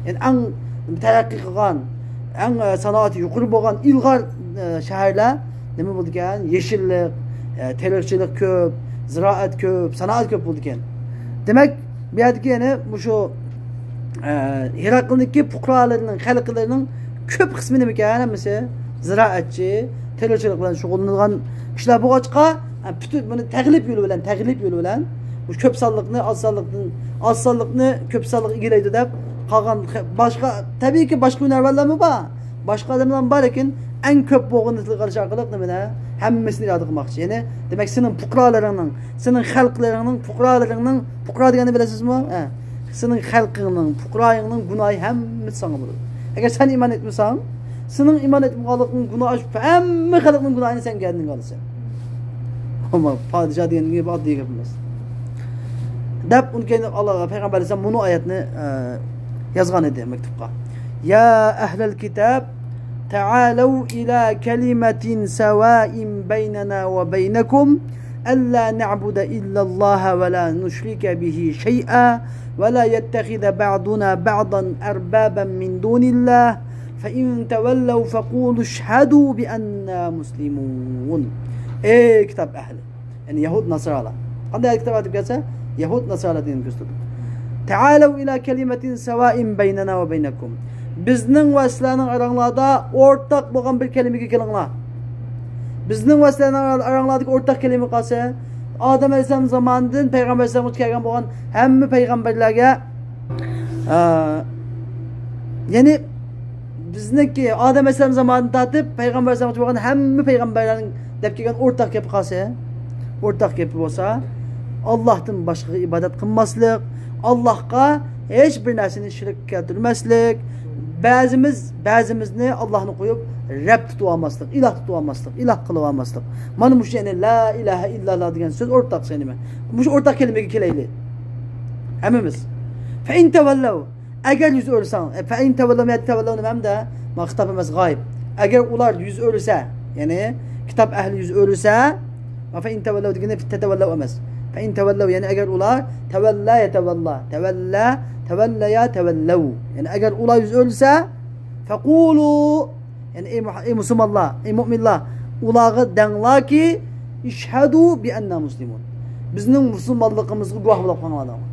يەنى ئەڭ تەرەققىي قىلغان، ئەڭ، ئە، سانائىتى يۇقىرى بولغان ئىلغار، ئە، شەھەرلەر نېمە بولىدىكەن؟ يېشىللىق، ئە، تېرىقچىلىق كۆپ، زىرائەت كۆپ، سانائەت كۆپ بولىدىكەن. دېمەك، بۇ يەردىكى يەنە مۇشۇ، ئە، ھېراقلنىڭكى پۇقرالىرىنىڭ، خەلقلىرىنىڭ كۆپ قىسمى نېمىكەن؟ ھەممىسى زىرائەتچى، تېرىقچىلىق بىلەن شۇغۇللىنىدىغان كىشىلەر بولغاچقا، ئە، پۈتۈن بۇنى تەغلىب يولى بىلەن، تەغلىب يولى بىلەن، بۇ كۆپ سانلىقنى ئاز سانلىقتىن، ئاز سانلىقنى كۆپ سانلىق ئىگىلەيدۇ دەپ قالغان خە-، باشقا، تەبىئىيكى باشقا ھۈنەرۋەنلەرمۇ بار. باشقا ئادەملەرمۇ بار، لېكىن ئەڭ كۆپ بولغىنىنى تىلغا ئېلىش ئارقىلىق نېمىنى؟ ھەممىسىنى ئىرادە قىلماقچى. يەنى، دېمەك، سېنىڭ پۇقرالىرىڭنىڭ، سېنىڭ خەلقلىرىڭنىڭ، پۇقرالىرىڭنىڭ، پۇقرا دېگەننى بىلەسىزمۇ؟ ھە. سېنىڭ خەلقىڭنىڭ، پۇقرايىڭنىڭ گۇناھى ھەممىسى ساڭا بولىدۇ. ئەگەر سەن ئىمان ئېيتمىساڭ، سېنىڭ ئىمان ئېيتمىغانلىقىڭ گۇناھ، ھەممە خەلقنىڭ گۇناھىنى سەن گەردىنىڭگە ئالىسەن. ئەمما پادىشاھ دېگەن گەپ ئاددىي گەپ ئەمەس. دەپ ئۇنى كېيىن ئاللا پەيغەمبەر ئەلەيھىسسالام بۇنى ئايەتنى، ئە، يازغان ئىدى مەكتۇپقا. يا ئەھلەل كىتاب، تەئالەۋ ئىلا كەلىمەتىن سەۋائىن بەينەنا ۋە بەينەكۇم، ئەللا نەئبۇدە ئىللەللاھە ۋە لا نۇشرىكە بىھى شەيئا، ۋە لا يەتتەخىزە بەئدۇنا بەئدان ئەربابەن مىن دۇنىللاھ، فەئىن تەۋەللەۋ فەقۇلۇ ئىشھەدۇ بىئەننا مۇسلىمۇن. ئەي كىتاب ئەھلى! يەنى يەھۇد ناسارالار. قانداق كىتاب ئېلىپ كەلسە، يەھۇد ناسارالار دېگەننى كۆرسىتىدۇ. تەئالەۋ ئىلا كەلىمەتىن سەۋائىن بەينەنا ۋە بەينەكۇم. بىزنىڭ ۋە سىلەرنىڭ ئاراڭلاردا ئورتاق بولغان بىر كەلىمىگە كېلىڭلار. بىزنىڭ ۋە سىلەرنىڭ ئاراڭلاردىكى ئورتاق كەلىمە قالسا، ئادەم ئەلەيھىسسالام زامانىدىن پەيغەمبەر ئەلەيھىسسالامغىچە كەلگەن بولغان ھەممە پەيغەمبەرلەرگە، ئە، يەنى بىزنىڭكى ئادەم ئەلەيھىسسالام زامانىدىن تارتىپ پەيغەمبەر ئەلەيھىسسالامغىچە بولغان ھەممە پەيغەمبەرلەرنىڭ دەپ كەلگەن ئورتاق گېپى قالسا، ئورتاق گېپى بولسا، ئاللاھتىن باشقىغا ئىبادەت قىلماسلىق، ئاللاھقا ھېچ بىر نەرسىنى شېرىك كەلتۈرمەسلىك، بەزىمىز بەزىمىزنى ئاللاھنى قويۇپ رەب تۇتۇۋالماسلىق، ئىلاھ تۇتۇۋالماسلىق، ئىلاھ قىلىۋالماسلىق. مانا مۇشۇ، يەنى لا ئىلاھە ئىللاللا دېگەن سۆز ئورتاق سەينىمە. مۇشۇ ئورتاق كەلىمىگە كېلەيلى ھەممىمىز. فەئىن تەۋەللەۋ، ئەگەر يۈز ئۆرۈسەڭ، ئە، فەئىن تەۋەللەۋ، مەن تەۋەللەۋ نېمەمدە؟ ما خىتاب ئەمەس، غايىب. ئەگەر ئۇلار يۈز ئۆرۈسە، يەنى كىتاب ئەھلى يۈز ئۆرۈسە، ما فەئىن تەۋەللەۋ دېگىنى تەتەۋەللەۋ ئەمەس. فإن تولوا، يەنى ئەگەر ئۇلار، تولى يتولى، تولى، توليا تولوا، يەنى ئەگەر ئۇلار يۈز ئۆرۈلسە، فقولوا، يەنى ئەي مۇھ-، ئەي مۇسۇلمانلار، ئەي مۇئمىنلار، ئۇلارغا دەڭلاركى، اشهدوا بأننا مسلمون، بىزنىڭ مۇسۇلمانلىقىمىزغا گۇۋاھ بولاپ قېلىڭلار دەڭلار.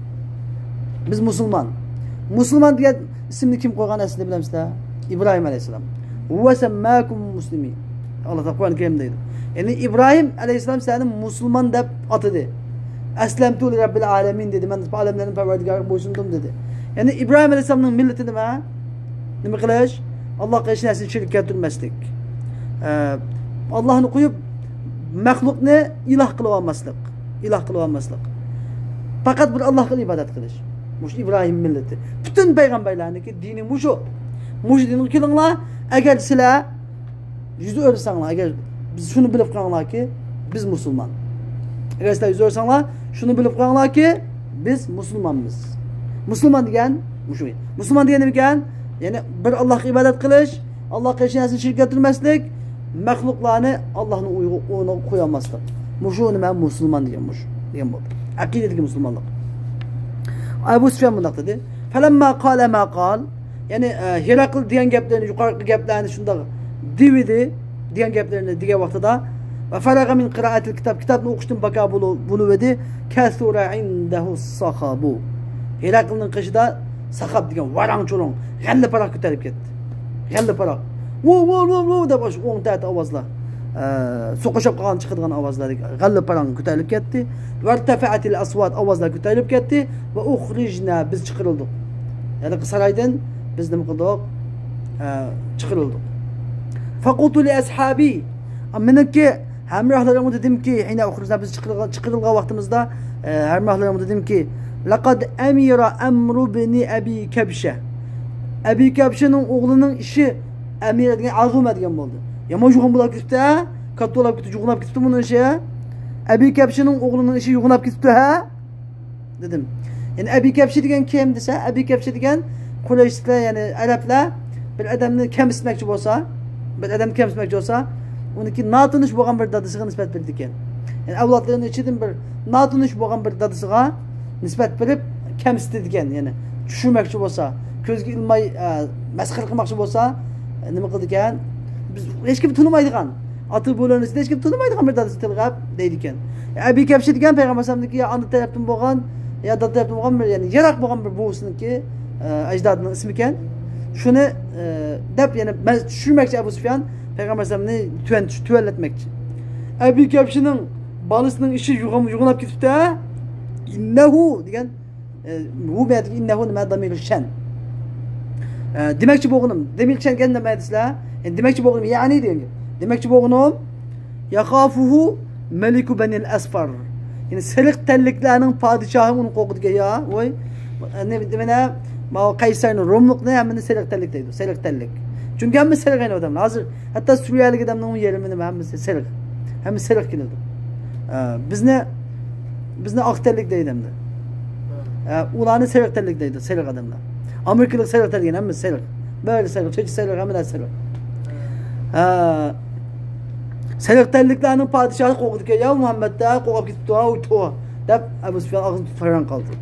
بىز مۇسۇلمان. مۇسۇلمان دېگەن ئىسىمنى كىم قويغان ئەسلىدە بىلەمسىلەر؟ ئىبراھىم ئەلەيھىسسالام. ھۇۋە سەمماكۇم مۇسلىمىن. ئاللا تائالا قۇرئان كەرىمدە دەيدۇ. يەنى ئىبراھىم ئەلەيھىسسالام سىلەرنى مۇسۇلمان دەپ ئاتىدى. ئەسلەمتۇ لىرەببىل ئالەمىن دېدى. مەن ئالەملەرنىڭ پەرۋەردىگارىغا بويسۇندۇم دېدى. يەنى ئىبراھىم ئەلەيھىسسالامنىڭ مىللىتى نېمە؟ نېمە قىلىش؟ ئاللاغا ھېچ نەرسىنى شېرىك كەلتۈرمەسلىك. ئە، ئاللاھنى قويۇپ، مەخلۇقنى ئىلاھ قىلىۋالماسلىق. ئىلاھ قىلىۋالماسلىق. پەقەت بىر ئاللاھقا ئىبادەت قىلىش. مۇشۇ ئىبراھىم مىللىتى. پۈتۈن پەيغەمبەرلەرنىڭكى دىنى مۇشۇ. مۇشۇ دىنغا كېلىڭلار. ئەگەر سىلەر يۈز ئۆرۈسەڭلار، ئەگەر بىز شۇنى بىلىپ قېلىڭلاركى، بىز مۇسۇلمان. ئەگەر سىلەر يۈز ئۆرۈسەڭلار، شۇنى بىلىپ قېلىڭلاركى، بىز مۇسۇلمانمىز. مۇسۇلمان دېگەن مۇشۇ. مۇسۇلمان دېگەن نېمىكەن؟ يەنى بىر ئاللاھقا ئىبادەت قىلىش، ئاللاغا ھېچ نەرسىنى شېرىك كەلتۈرمەسلىك، مەخلۇقلارنى ئاللاھنىڭ ئويغا-، ئورنىغا قويالماسلىق. مۇشۇ نېمە؟ مۇسۇلمان دېگەن مۇشۇ. دېگەن بولدى. ئەقىدىدىكى مۇسۇلمانلىق. ئەبۇ سۇفيان مۇنداق دېدى. فلما قال ما قال، يەنى، ئە، ھېراقل دېگەن گەپلەرنى، يۇقىرىقى گەپلەرنى شۇنداق دېۋىدى، دېگەن گەپلەرنى دېگەن ۋاقتىدا، ۋە فەرەغە مىن قىرائەتىل كىتاب، كىتابنى ئوقۇشتىن باكا بولۇ-، بولۇۋىدى، كەسۇرە ئىندەھۇ ساخابۇ. ھېراقلنىڭ قېشىدا ساخاب دېگەن ۋاراڭ-چۇرۇڭ، غەللە-پاراق كۆتەرىلىپ كەتتى. غەللە-پاراق. ۋۇ، ۋۇ، ۋۇ، ۋۇ دەپ، ئاشۇ ئوڭ تەتە ئاۋازلار، ئە، سوقۇشۇپ قالغان چىقىدىغان ئاۋازلار، غەللە-پاراڭ كۆتەرىلىپ كەتتى. ۋەرتەفەئەتىل ئەسۋات، ئاۋازلار كۆتەرىلىپ كەتتى. ۋە ئۇخرىجنا، بىز چىقىرىلدۇق. ھېلىقى سارايدىن بىز نېمە قىلدۇق؟ ئە، چىقىرىلدۇق. فقلت لأصحابي، مېنىڭكى ھەمراھلىرىمغا دېدىمكى، ھىنا ئۇخرىجنا، بىز چىقىرىلغان، چىقىرىلغان ۋاقتىمىزدا، ئە، ھەمراھلىرىمغا دېدىمكى، لقد أمر عمرو بن أبي كبشة، ئەبى كەبشىنىڭ ئوغلىنىڭ ئىشى، ئەمىر دېگەن ئازۇمە دېگەن بولدى. يامان يوغان بولاپ كېتىپتۇ ھە؟ كاتتا بولاپ كېتىپتۇ، يوغىناپ كېتىپتۇ بۇنىڭ ئىشى. ئەبى كەبشىنىڭ ئوغلىنىڭ ئىشى يوغىناپ كېتىپتۇ ھە؟ دېدىم. يەنى ئەبى كەبشە دېگەن كىم دېسە، ئەبى كەبشە دېگەن قۇرەيشلەر، يەنى ئەرەبلەر بىر ئادەمنى كەمسىتمەكچى بولسا، بىر ئادەمنى كەمسىتمەكچى بولسا، ئۇنىڭكى ناتونۇش بولغان بىر دادىسىغا نىسبەت بېرىدىكەن. يەنى ئەۋلادلىرىنىڭ ئىچىدىن بىر ناتونۇش بولغان بىر دادىسىغا نىسبەت بېرىپ كەمسىتىدىكەن. يەنى چۈشۈرمەكچى بولسا، كۆزگە ئىلماي، ئە، مەسخىرە قىلماقچى بولسا، ئە، نېمە قىلىدىكەن؟ بىز ھېچكىم تونۇمايدىغان، ئاتا بوۋىلىرىنىڭ ئىچىدە ھېچكىم تونۇمايدىغان بىر دادىسى تىلغاپ دەيدىكەن. ئەبى كەبشە دېگەن پەيغەمبەر ئەلەيھىسسالامنىڭكى يا ئانا تەرەپتىن بولغان، يا دادا تەرەپتىن بولغان بىر، يەنى يىراق بولغان بىر بوۋىسىنىڭكى، ئە، ئەجدادىنىڭ ئىسمىكەن. شۇنى، ئە، دەپ يەنە مەن چۈشۈرمەكچى ئەبۇ سۇفيان پەيغەمبەر ئەلەيھىسسالامنى تۆۋەن چۈش-، تۆۋەنلەتمەكچى. ئەبى كەبشىنىڭ بالىسىنىڭ ئىشى يوغان-، يوغىناپ كېتىپتۇ ھە؟ ئىننەھۇ دېگەن ئە، ھۇ بۇ يەردىكى ئىننەھۇ نېمە؟ دامىر شەن. ئە، دېمەكچى بولغىنىم، دامىر شەن دېگەن نېمە دېسىلەر؟ يەنى دېمەكچى بولغىنىم، يەنى دېگەن گەپ. دېمەكچى بولغىنىم، يەخافۇھۇ مەلىكۇ بەنىل ئەسفار. يەنى سېرىق تەنلىكلەرنىڭ پادىشاھى ئۇنى قورقىدىكەن يا. ۋوي، نېمە، نېمە، ماۋۇ قەيسەرنى، روملۇقنى ھەممىنى سېرىق تەنلىك دەيدۇ، سېرىق تەنلىك. چۈنكى ھەممە سېرىق ئەينى ئادەملەر. ھازىر ھەتتا سۈرىيەلىك ئادەمنىڭمۇ يېرىمى نېمە؟ ھەممىسى سېرىق. ھەممە سېرىق كېلىدۇ. ئە، بىزنى، بىزنى ئاق تەنلىك دەيدۇ ئەمدى. ئە، ئۇلارنى سېرىق تەنلىك دەيدۇ، سېرىق ئادەملەر. ئامېرىكىلىق سېرىق تەن دېگەن ھەممىسى سېرىق. بەرى سېرىق، چېچى سېرىق، ھەممىلەر سېرىق. ئە، سېرىق تەنلىكلەرنىڭ پادىشاھى قورقىدىكەن، يا مۇھەممەد دە، قورقۇپ كېتىپتۇ، ھاۋ، تو، دەپ ئەبۇ سۇفيان ئاغزىنى تۇتۇپ ھەيران قالدى.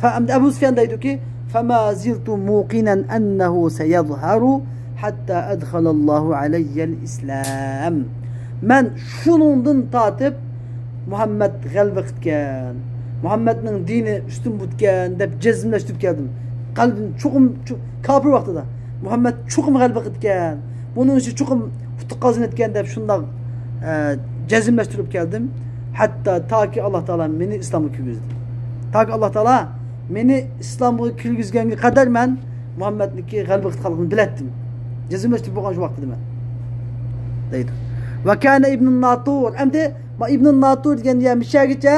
فە-، ئەمدى ئەبۇ سۇفيان دەيدۇكى، فما زلت موقنا أنه سيظهر حتى أدخل الله علي الإسلام. مەن شۇنىڭدىن تارتىپ مۇھەممەد غەلىبە قىپتىكەن، مۇھەممەدنىڭ دىنى ئۈستۈن بوپتىكەن دەپ جەزملەشتۈرۈپ كەلدىم. قەلبىم چوقۇم، چو-، كاپىر ۋاقتىدا مۇھەممەد چوقۇم غەلىبە قىپتىكەن، بۇنىڭ ئۈچۈن چوقۇم ئۇتۇق قازىنىدىكەن دەپ شۇنداق، ئە، جەزملەشتۈرۈپ كەلدىم. ھەتتا تاكى ئاللا تائالا مېنى ئىسلامغا كىرگۈزدى. تاكى ئاللا تائالا مېنى ئىسلامغا كىرگۈزگەنگە قەدەر مەن مۇھەممەدنىڭكى غەلىبە قىلىدىغانلىقىنى بىلەتتىم. جەزملەشتۈرۈپ بولغان شۇ ۋاقتىدا مەن. دەيدۇ. ۋە كانە ئىبنۇ ناتۇر. ئەمدى ما ئىبنۇ ناتۇر دېگەن يەر مىشەگىچە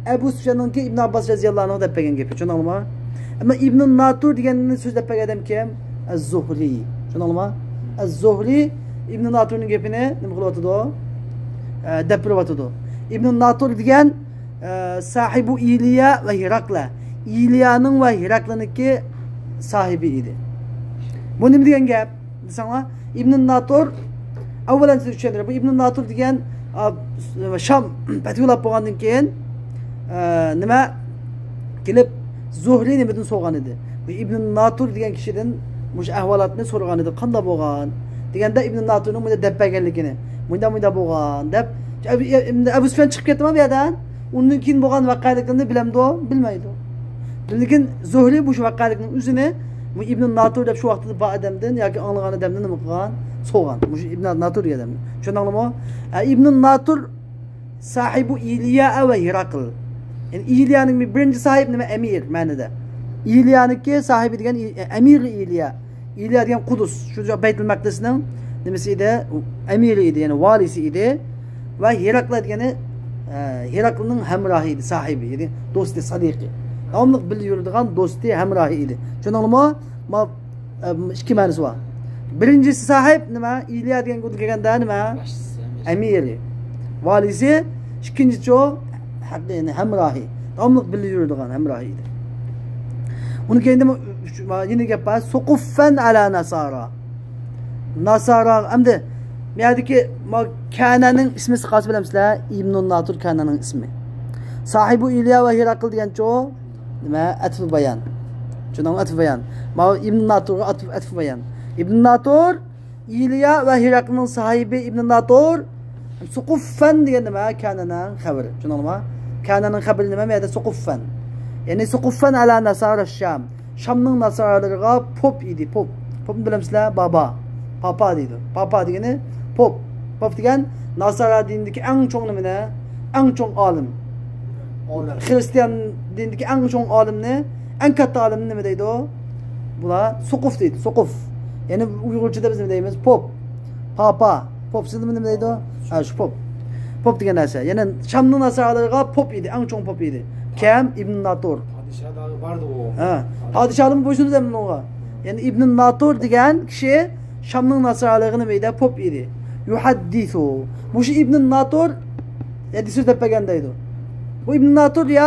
ئەبۇ سۇفياننىڭكى ئىبن ئابباس رەزىياللاھۇ ئەنھۇ دەپ بەرگەن گېپى. چۈشەندىڭلارمۇ؟ ئەمما ئىبنۇ ناتۇر دېگەننى سۆزلەپ بەرگەن ئادەم كىم؟ ئەز-زۇھرى. چۈشەندىڭلارمۇ؟ ئەز-زۇھرى ئىبنۇ ناتۇرنىڭ گېپىنى نېمە قىلىۋاتىدۇ؟ ئە، دەپ بېرىۋاتىدۇ. ئىبنۇ ناتۇر دېگەن، ئە، ساھىبۇ ئىلىيا ۋە ھېراقلە. ئىلىيانىڭ ۋە ھېراقلىنىڭكى ساھىبى ئىدى. بۇ نېمە دېگەن گەپ؟ دېسەڭلار، ئىبنۇ ناتۇر، ئەۋۋەلەن سىزگە چۈشەندۈرەي. بۇ ئىبنۇ ناتۇر دېگەن، ئا، شام پەتھۇلاپ بولغاندىن كېيىن، ئە، نېمە، كېلىپ زۇھرى نېمىدىن سورىغان ئىدى؟ بۇ ئىبن ناتۇر دېگەن كىشىدىن مۇشۇ ئەھۋالاتنى سورىغان ئىدى، قانداق بولغان دېگەندە، ئىبن ناتۇرنىڭ بۇنى دەپ بەرگەنلىكىنى، مۇنداق مۇنداق بولغان دەپ. ئەبۇ، ئەبۇ سۇفيان چىقىپ كەتتىما بۇ يەردىن؟ ئۇندىن كېيىن بولغان ۋەقەلىكلەرنى بىلەمدۇ؟ بىلمەيدۇ. لېكىن زۇھرى مۇشۇ ۋەقەلىكنىڭ ئۆزىنى بۇ ئىبن ناتۇر دەپ شۇ ۋاقىتتا بار ئادەمدىن ياكى ئاڭلىغان ئادەمدىن نېمە قىلغان؟ سورىغان. مۇشۇ ئىبن ناتۇر دېگەن ئادەمدىن. چۈشەندىڭلىمۇ؟ ئە، ئىبن ناتۇر ساھىبۇ ئىليا ۋە ھېراقل. يەنى ئىليانىڭ بىرىنچى ساھىب نېمە؟ ئەمىر مەنىدە. ئىليانىڭكى ساھىبى دېگەن ئى-، ئەمىر ئىليا. ئىليا دېگەن قۇدۇس. شۇ بەيتۇل مەقدىسنىڭ نېمىسى ئىدى؟ ئەمىرى ئىدى، يەنى ۋالىسى ئىدى. ۋە ھېراقل دېگىنى، ئە، ھېراقلنىڭ ھەمراھى ئىدى، ساھىبى، يەنى دوستى، سادىقى. داۋاملىق بىللە يۈرىدىغان دوستى، ھەمراھى ئىدى. چۈشەندىڭلىمۇ؟ ما-، ئە، ئىككى مەنىسى بار. بىرىنچىسى ساھىب نېمە؟ ئىليا دېگەن گۇدۇ كەلگەندە نېمە؟ باشچىسى، ئەمىر. ئەمىرى. ۋالىسى. ئىككىنچىسى ئۇ ھەق-، يەنى ھەمراھى. داۋاملىق بىللە يۈرىدىغان ھەمراھى ئىدى. ئۇنىڭ كەينىدە مۇ-، ئۈچ-، ما-، يەنە گەپ بار. سۇقۇفەن ئەلا ناسارا. ناسارا، ئەمدى بۇ يەردىكى ما-، كەنەنىڭ ئىسمى قايسى بىلەمسىلەر؟ ئىبنۇن ناتۇر كەنەنىڭ ئىسمى. ساھىبۇ ئىليا ۋە ھېراقل دېگەنچۇ؟ نېمە؟ ئەتفى بايان. چۈشەندىڭمۇ؟ ئەتفى بايان. ماۋۇ ئىبن ناتۇرغا ئەتف-، ئەتفى بايان. ئىبن ناتۇر، ئىليا ۋە ھېراقلنىڭ ساھىبى ئىبن ناتۇر، سۇقۇفەن دېگەن نېمە؟ كەنەننىڭ خەۋىرى. چۈشەندىڭلارمۇ؟ كەنەننىڭ خەۋىرى نېمە؟ بۇ يەردە سۇقۇفەن. يەنى سۇقۇفەن ئەلا ناسارا شام. شامنىڭ ناسارالىرىغا پوپ ئىدى، پوپ. پوپنى بىلەمسىلەر؟ بابا. پاپا دەيدۇ. پاپا دېگىنى پوپ. پوپ دېگەن ناسارا دىنىدىكى ئەڭ چوڭ نېمىنى؟ ئەڭ چوڭ ئالىم. ئالىم. خرىستىيان دىنىدىكى ئەڭ چوڭ ئالىمنى، ئەڭ كاتتا ئالىمنى نېمە دەيدۇ؟ بۇلار سوقۇف دەيدۇ، سوقۇف. يەنى ئۇيغۇرچىدا بىز نېمە دەيمىز؟ پوپ. پاپا. پوپ سىزدىمۇ نېمە دەيدۇ؟ ھە، شۇ پوپ. پوپ دېگەن نەرسە. يەنى شامنىڭ ناسارالىرىغا پوپ ئىدى، ئەڭ چوڭ پوپ ئىدى. كەم؟ ئىبن ناتۇر. پادىشاھلار باردى ئۇ. ھە. پادىشاھلارمۇ بويسۇنىدۇ ئەمدى ئۇنىڭغا. يەنى ئىبن ناتۇر دېگەن كىشى شامنىڭ ناسارالىرىغا نېمە ئىدى؟ پوپ ئىدى. يۇھەددىسۇ. مۇشۇ ئىبن ناتۇر ھەدىس سۆزلەپ بەرگەن دەيدۇ. بۇ ئىبن ناتۇر يا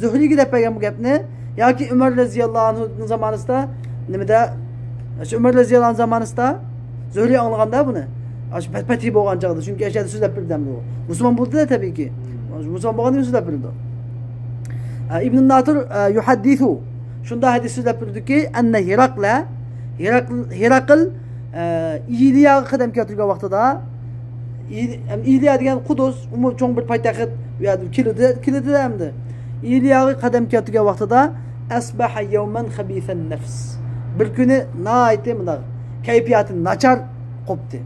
زۇھرىيگە دەپ بەرگەن بۇ گەپنى، ياكى ئۆمەر رەزىياللاھۇ ئەنھۇنىڭ زامانىسىدا نېمىدە، شۇ ئۆمەر رەزىياللاھۇ ئەنھۇ زامانىسىدا زۇھرىي ئاڭلىغاندا بۇنى. ئاشۇ پەت-، پەتھى بولغان چاغدا، چۈنكى ئەشەدە سۆزلەپ بېرىدۇ ئەمدى ئۇ. مۇسۇلمان بولدى-دە تەبىئىيكى. مۇسۇلمان بولغاندىن كېيىن سۆزلەپ بېرىدۇ. ئە، ئىبن ناتۇر، ئە، يۇھەددىسۇ. شۇنداق ھەدىس سۆزلەپ بېرىدۇكى، ئەننە ھېراقلە، ھېراقل، ھېراقل، ئە، ئىلياغا قەدەم كەلتۈرگەن ۋاقتىدا، ئىل-، ئەم، ئىليا دېگەن قۇدۇس، ئۇمۇ چوڭ بىر پايتەخت، ئۇ يەردە كېلىدۇ، كېلىدۇ ئەمدى. ئىلياغا قەدەم كەلتۈرگەن ۋاقتىدا، ئەسبەھە يەۋمەن خەبىسەن نەفس. بىر كۈنى ناھايىتى مۇنداق كەيپىياتى ناچار قوپتى.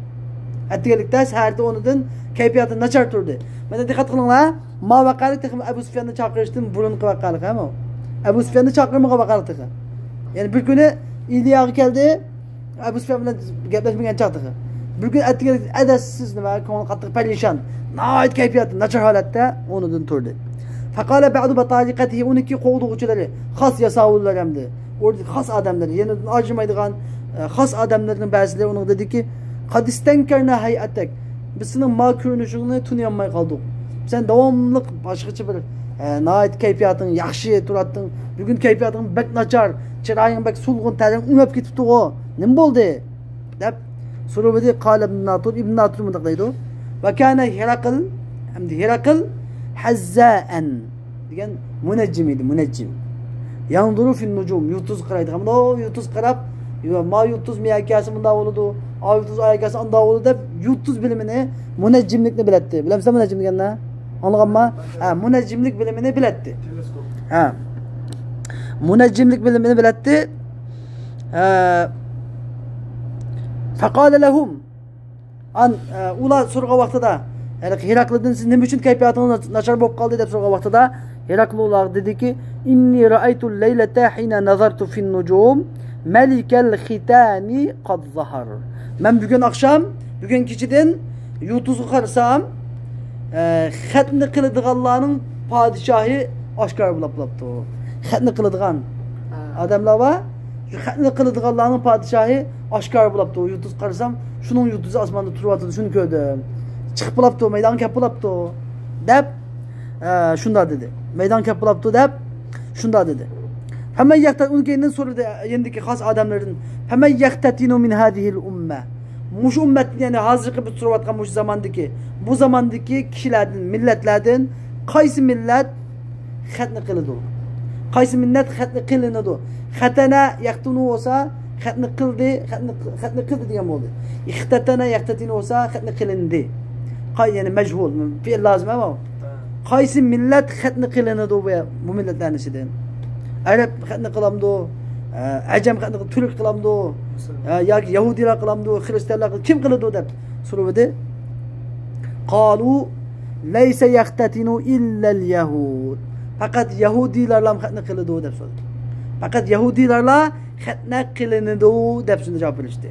ئەتىگەنلىكتە سەھەردە ئورنىدىن كەيپىياتى ناچار تۇردى. مانا دىققەت قىلىڭلار، ما ۋەقەلىك تېخى ئەبۇ سۇفياننى چاقىرىشتىن بۇرۇنقى ۋەقەلىك ھەمۇ. ئەبۇ سۇفياننى چاقىرمىغان ۋەقەلىك تېخى. يەنى بىر كۈنى ئىلياغا كەلدى. ئەبۇ سۇفيان بىلەن گەپلەشمىگەن چاغ تېخى. بىر كۈنى ئەتىگەن ئەدەپسىز نېمە، كۆڭلى قاتتىق پەرىشان، ناھايىتى كەيپىياتى ناچار ھالەتتە ئورنىدىن تۇردى. فقال بعض بطالقته، ئۇنىڭكى قوغدىغۇچىلىرى، خاس ياساۋۇللار ئەمدى، ئوردا خاس ئادەملەر، يېنىدىن ئاجرىمايدىغان، ئە، خاس ئادەملەرنىڭ بەزىلىرى ئۇنىڭغا دېدىكى، قد استنكرنا هيئتك، بىز سېنىڭ ما كۆرۈنۈشۈڭنى تونۇيالماي قالدۇق. سەن داۋاملىق باشقىچە بىر، ئە، ناھايىتى كەيپىياتىڭ ياخشى تۇراتتىڭ. بۈگۈن كەيپىياتىڭ بەك ناچار، چىرايىڭ بەك سولغۇن، تەرىڭ ئۆمەپ كېتىپتىغۇ. نېمە بولدى؟ دەپ سورىدى. قال ابن ناتۇر، ئىبن ناتۇر مۇنداق دەيدۇ. وكان هرقل، ئەمدى ھېراقىل، حذاء دېگەن مۇنەججىم ئىدى، مۇنەججىم. ينظر في النجوم، يۇلتۇزغا قارايدىغان. مۇنداق يۇلتۇزغا قاراپ، يو-، ما يۇلتۇز مۇيەرگە كەلسە مۇنداق بولىدۇ، ئا يۇلتۇز ئايەرگە كەلسە ئانداق بولىدۇ دەپ يۇلتۇز بىلىمىنى، مۇنەججىملىكنى بىلەتتى. بىلەمسىلەر مۇنەججىم دېگەننى؟ ئاڭلىغانما؟ ھە، مۇنەججىملىك بىلىمىنى بىلەتتى. تېلېسكوپ. ھە. مۇنەججىملىك بىلىمىنى بىلەتتى. ھە. فقال لهم، ئان-، ئە، ئۇلار سورىغان ۋاقتىدا، ھېراقلىدىن، سىز نېمە ئۈچۈن كەيپىياتىڭىز ناچار بولۇپ قالدى دەپ سورىغان ۋاقتىدا، ھېراقلى ئۇلارغا دېدىكى، إني رأيت الليلة حين نظرت في النجوم ملك الختان قد ظهر. مەن بۈگۈن ئاخشام، بۈگۈن كېچىدىن يۇلتۇزغا قارىسام، ئە، خەتنە قىلىدىغانلارنىڭ پادىشاھى ئاشكارا بولاپ بولاپتۇ. خەتنە قىلىدىغان ئادەملەر بار. شۇ خەتنە قىلىدىغانلارنىڭ پادىشاھى ئاشكارا بولاپتۇ. يۇلتۇز قارىسام، شۇنىڭ يۇلتۇزى ئاسماندا تۇرۇۋاتىدۇ، شۇنى كۆردۈم. چىقىپ بولاپتۇ، مەيدانغا كەپ بولاپتۇ، دەپ، ئە، شۇنداق دېدى. مەيدانغا كەپ بولاپتۇ، دەپ، شۇنداق دېدى. فمن يقت-، ئۇنىڭ كەينىدىن سورىدى يېنىدىكى خاس ئادەملەردىن، فمن يقتتن من هذه الأمة. مۇشۇ ئۈممەتتىن، يەنى ھازىرقى بىز تۇرۇۋاتقان مۇشۇ زاماندىكى، بۇ زاماندىكى كىشىلەردىن، مىللەتلەردىن قايسى مىللەت خەتنە قىلىدۇ. قايسى مىللەت خەتنە قىلىنىدۇ؟ ختن يختن بولسا، خەتنە قىلدى، خەتنە، خەتنە قىلدى دېگەن بولدى. اختتن يختتن بولسا، خەتنە قىلىندى. قاي-، يەنى مەجھۇل، پېئىل لازىم ئەمەس. قايسى مىللەت خەتنە قىلىنىدۇ بۇ، بۇ مىللەتلەرنىڭ ئىچىدىن؟ ئەرەب خەتنە قىلامدۇ؟ ئە، ئەجەم خەتنە قىل-، تۈرك قىلامدۇ؟ ئە، ياكى يەھۇدىيلار قىلامدۇ؟ خرىستىيانلار قىل-، كىم قىلىدۇ دەپ سورىۋىدى. قالوا ليس يختتن إلا اليهود. پەقەت يەھۇدىيلارلا خەتنە قىلىدۇ دەپ سورىدى. پەقەت يەھۇدىيلارلا خەتنە قىلىنىدۇ دەپ شۇنداق جاۋاب بېرىشتى.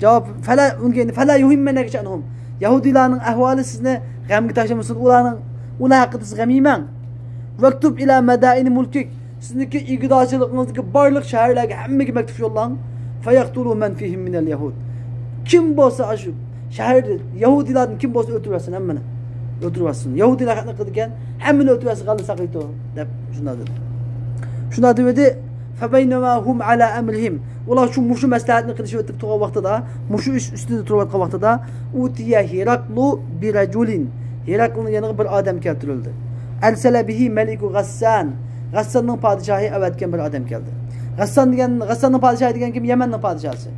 جاۋاب، فلا، ئۇنىڭ كېيىن، فلا يهمنك شأنهم. يەھۇدىيلارنىڭ ئەھۋالى سىزنى غەمگە تاشلىمىسۇن، ئۇلارنىڭ، ئۇلار ھەققىدە سىز غەم يېمەڭ. واكتب إلى مدائن ملكك. سىزنىڭكى ئىگىدارچىلىقىڭىزدىكى بارلىق شەھەرلەرگە ھەممىگە مەكتۇپ يوللاڭ. فيقتلوا من فيهم من اليهود. كىم بولسا ئاشۇ شەھەردە يەھۇدىيلاردىن كىم بولسا ئۆلتۈرۈۋەتسۇن ھەممىنى. ئۆلتۈرۈۋەتسۇن. يەھۇدىيلار خەتنە قىلىدىكەن، ھەممىنى ئۆلتۈرۈۋەتسۇن، غەللە ساقىيتو دەپ شۇنداق دېدى. شۇنداق دېدى. فبينما هم على أمرهم. ئۇلار شۇ مۇشۇ مەسلىھەتنى قىلىشىۋېتىپ تۇرغان ۋاقتىدا، مۇشۇ ئىش ئۈستىدە تۇرۇۋاتقان ۋاقتىدا، أوتي هرقل برجل. ھېراقلنىڭ يېنىغا بىر ئادەم كەلتۈرۈلدى. أرسل به ملك غسان. غەسساننىڭ پادىشاھى ئەۋەتكەن بىر ئادەم كەلدى. غەسسان دېگەن، غەسساننىڭ پادىشاھى دېگەن كىم؟ يەمەننىڭ پادىشاھى.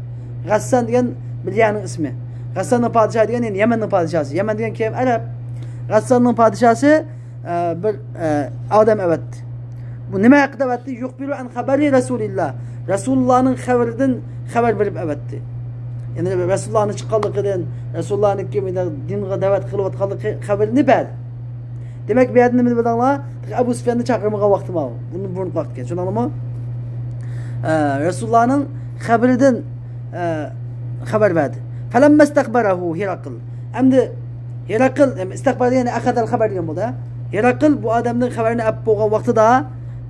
غەسسان دېگەن بىر يەرنىڭ ئىسمى. غەسساننىڭ پادىشاھى دېگەن، يەنى يەمەننىڭ پادىشاھى. يەمەن دېگەن كىم؟ ئەرەب. غەسساننىڭ پادىشاھى، ئە، بىر، ئە، ئادەم ئەۋەتتى. بۇ نېمە ھەققىدە ئەۋەتتى؟ يخبر عن خبر رسول الله. رەسۇلۇللانىڭ خەۋىرىدىن خەۋەر بېرىپ ئەۋەتتى. يەنى رەسۇلۇللانىڭ چىققانلىقىدىن، رەسۇلۇللانىڭكى دىنغا دەۋەت قىلىۋاتقانلىقى خەۋىرىنى بەردى. دېمەك، بۇ يەردە نېمە دېدىڭلار؟ ئەبۇ سۇفياننى چاقىرمىغان ۋاقتى ماۋۇ. بۇندىن بۇرۇنقى ۋاقىتكەن. شۇنداقمۇ؟ ئە، رەسۇلۇللانىڭ خەۋىرىدىن، ئە، خەۋەر بەردى. فلما استخبره هرقل. ئەمدى ھېراقىل، ئىستىخبار دېگەن ئەخەزەل خەۋەر دېگەن بولدى. ھېراقىل بۇ ئادەمدىن خەۋەرنى ئەپ بولغان ۋاقتىدا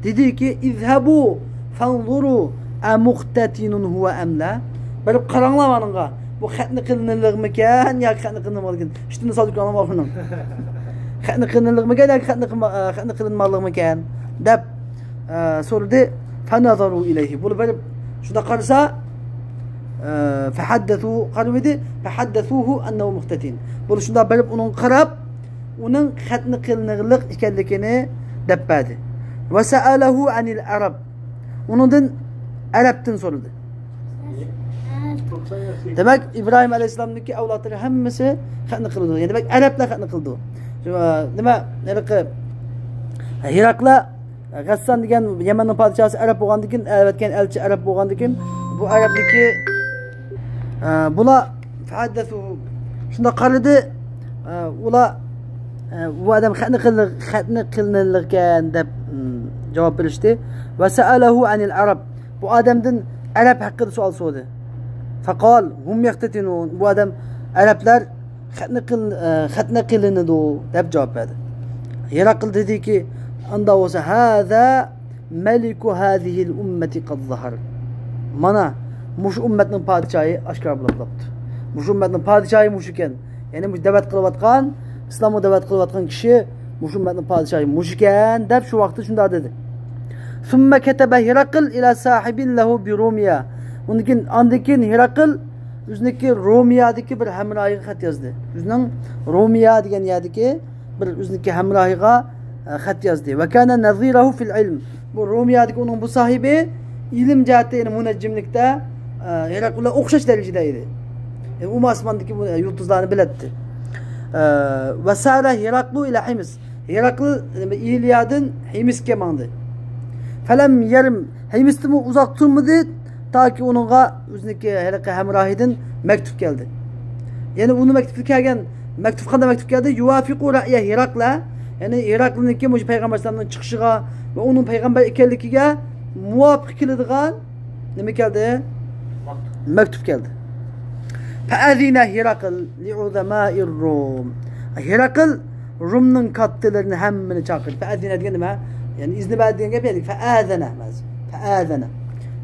دېدىكى، اذهبوا فانظروا أمختتن هو أم لا. بېرىپ قاراڭلار ئانىڭغا. بۇ خەتنە قىلىنىلىغمىكەن ياكى خەتنە قىلىنمىغانلىكىن. ئىشتىن سالدۇق ئانام ئاخۇنۇم. خەتنە قىلىنىلىغمىكەن ياكى خەتنە قىلما-، ئە، خەتنە قىلىنماغلىغمىكەن دەپ، ئە، سورىدى. فنظروا إليه. بۇلار بېرىپ شۇنداق قارىسا، ئە، فحدثوا، قارىۋىدى. فحدثوه أنه مختتن. بۇلار شۇنداق بېرىپ ئۇنىڭغا قاراپ، ئۇنىڭ خەتنە قىلىنىغلىق ئىكەنلىكىنى دەپ بەردى. وسأله عن العرب. ئۇنىڭدىن ئەرەبتىن سورىدى. دېمەك، ئىبراھىم ئەلەيھىسسالامنىڭكى ئەۋلادلىرى ھەممىسى خەتنە قىلىدۇ. يەنى دېمەك، ئەرەبلەر خەتنە قىلىدۇ. شۇ، ئە، نېمە، ھېلىقى ھېراقلە غەسسان دېگەن يەمەننىڭ پادىشاھى ئەرەب بولغاندىكىن، ئەۋەتكەن ئەلچى ئەرەب بولغاندىكىن، بۇ ئەرەبنىڭكى، ئە، بۇلار فەھەددەسۇ، شۇنداق قارىدى، ئە، ئۇلار، ئە، بۇ ئادەم خەتنە قىلىنىل-، خەتنە قىلىنىلىكەن دەپ، ئىم، جاۋاب بېرىشتى. وسأله عن العرب. بۇ ئادەمدىن ئەرەب ھەققىدە سوئال سورىدى. فقال هم يختتنون. بۇ ئادەم ئەرەبلەر خەتنە قىل-، ئە، خەتنە قىلىنىدۇ دەپ جاۋاب بەردى. ھېراقىل دېدىكى، ئاندا بولسا، هذا ملك هذه الأمة قد ظهر. مانا، مۇشۇ ئۈممەتنىڭ پادىشاھى ئاشكارا بولۇپ قاپتۇ. مۇشۇ ئۈممەتنىڭ پادىشاھى مۇشۇكەن. يەنى مۇشۇ دەۋەت قىلىۋاتقان، ئىسلامغا دەۋەت قىلىۋاتقان كىشى مۇشۇ ئۈممەتنىڭ پادىشاھى مۇشۇكەن دەپ شۇ ۋاقىتتا شۇنداق دېدى. ثم كتب هرقل إلى صاحب له بروميا. ئۇندىن كېيىن، ئاندىن كېيىن ھېراقىل ئۆزىنىڭكى رومىيادىكى بىر ھەمراھىغا خەت يازدى. ئۆزىنىڭ رومىيا دېگەن يەردىكى بىر ئۆزىنىڭكى ھەمراھىغا، ئە، خەت يازدى. وكان نظيره في العلم. بۇ رومىيادىكى ئۇنىڭ بۇ ساھىبى ئىلىم جەھەتتە، يەنى مۇنەججىملىكتە، ئە، ھېراقىل بىلەن ئوخشاش دەرىجىدە ئىدى. يەنى ئۇمۇ ئاسماندىكى بۇ، ئە، يۇلتۇزلارنى بىلەتتى. ئە، وسار هرقل إلى حمص. ھېراقل، يەنى ئىلىيادىن ھىمسكە ماڭدى. فلم يرم، ھىمستىمۇ ئۇزاق تۇرمىدى، تاكى ئۇنىڭغا ئۆزىنىڭكى ھېلىقى ھەمراھىدىن مەكتۇپ كەلدى. يەنى ئۇنىڭ مەكتۇپتا كەلگەن مەكتۇپ قانداق مەكتۇپ كەلدى؟ يوافق رأي هرقل، يەنى ھېراقلنىڭكى مۇشۇ پەيغەمبەر ئەلەيھىسسالامنىڭ چىقىشىغا ۋە ئۇنىڭ پەيغەمبەر ئىكەنلىكىگە مۇۋاپىق كېلىدىغان نېمە كەلدى؟ مەكتۇپ كەلدى. فأذن هرقل لعظماء الروم. ھېراقىل رومنىڭ كاتتىلىرىنى ھەممىنى چاقىردى. فأذن دېگەن نېمە؟ يەنى ئىزنى بەردى دېگەن گەپ، يەنى فأذن ئەمەس. فأذن.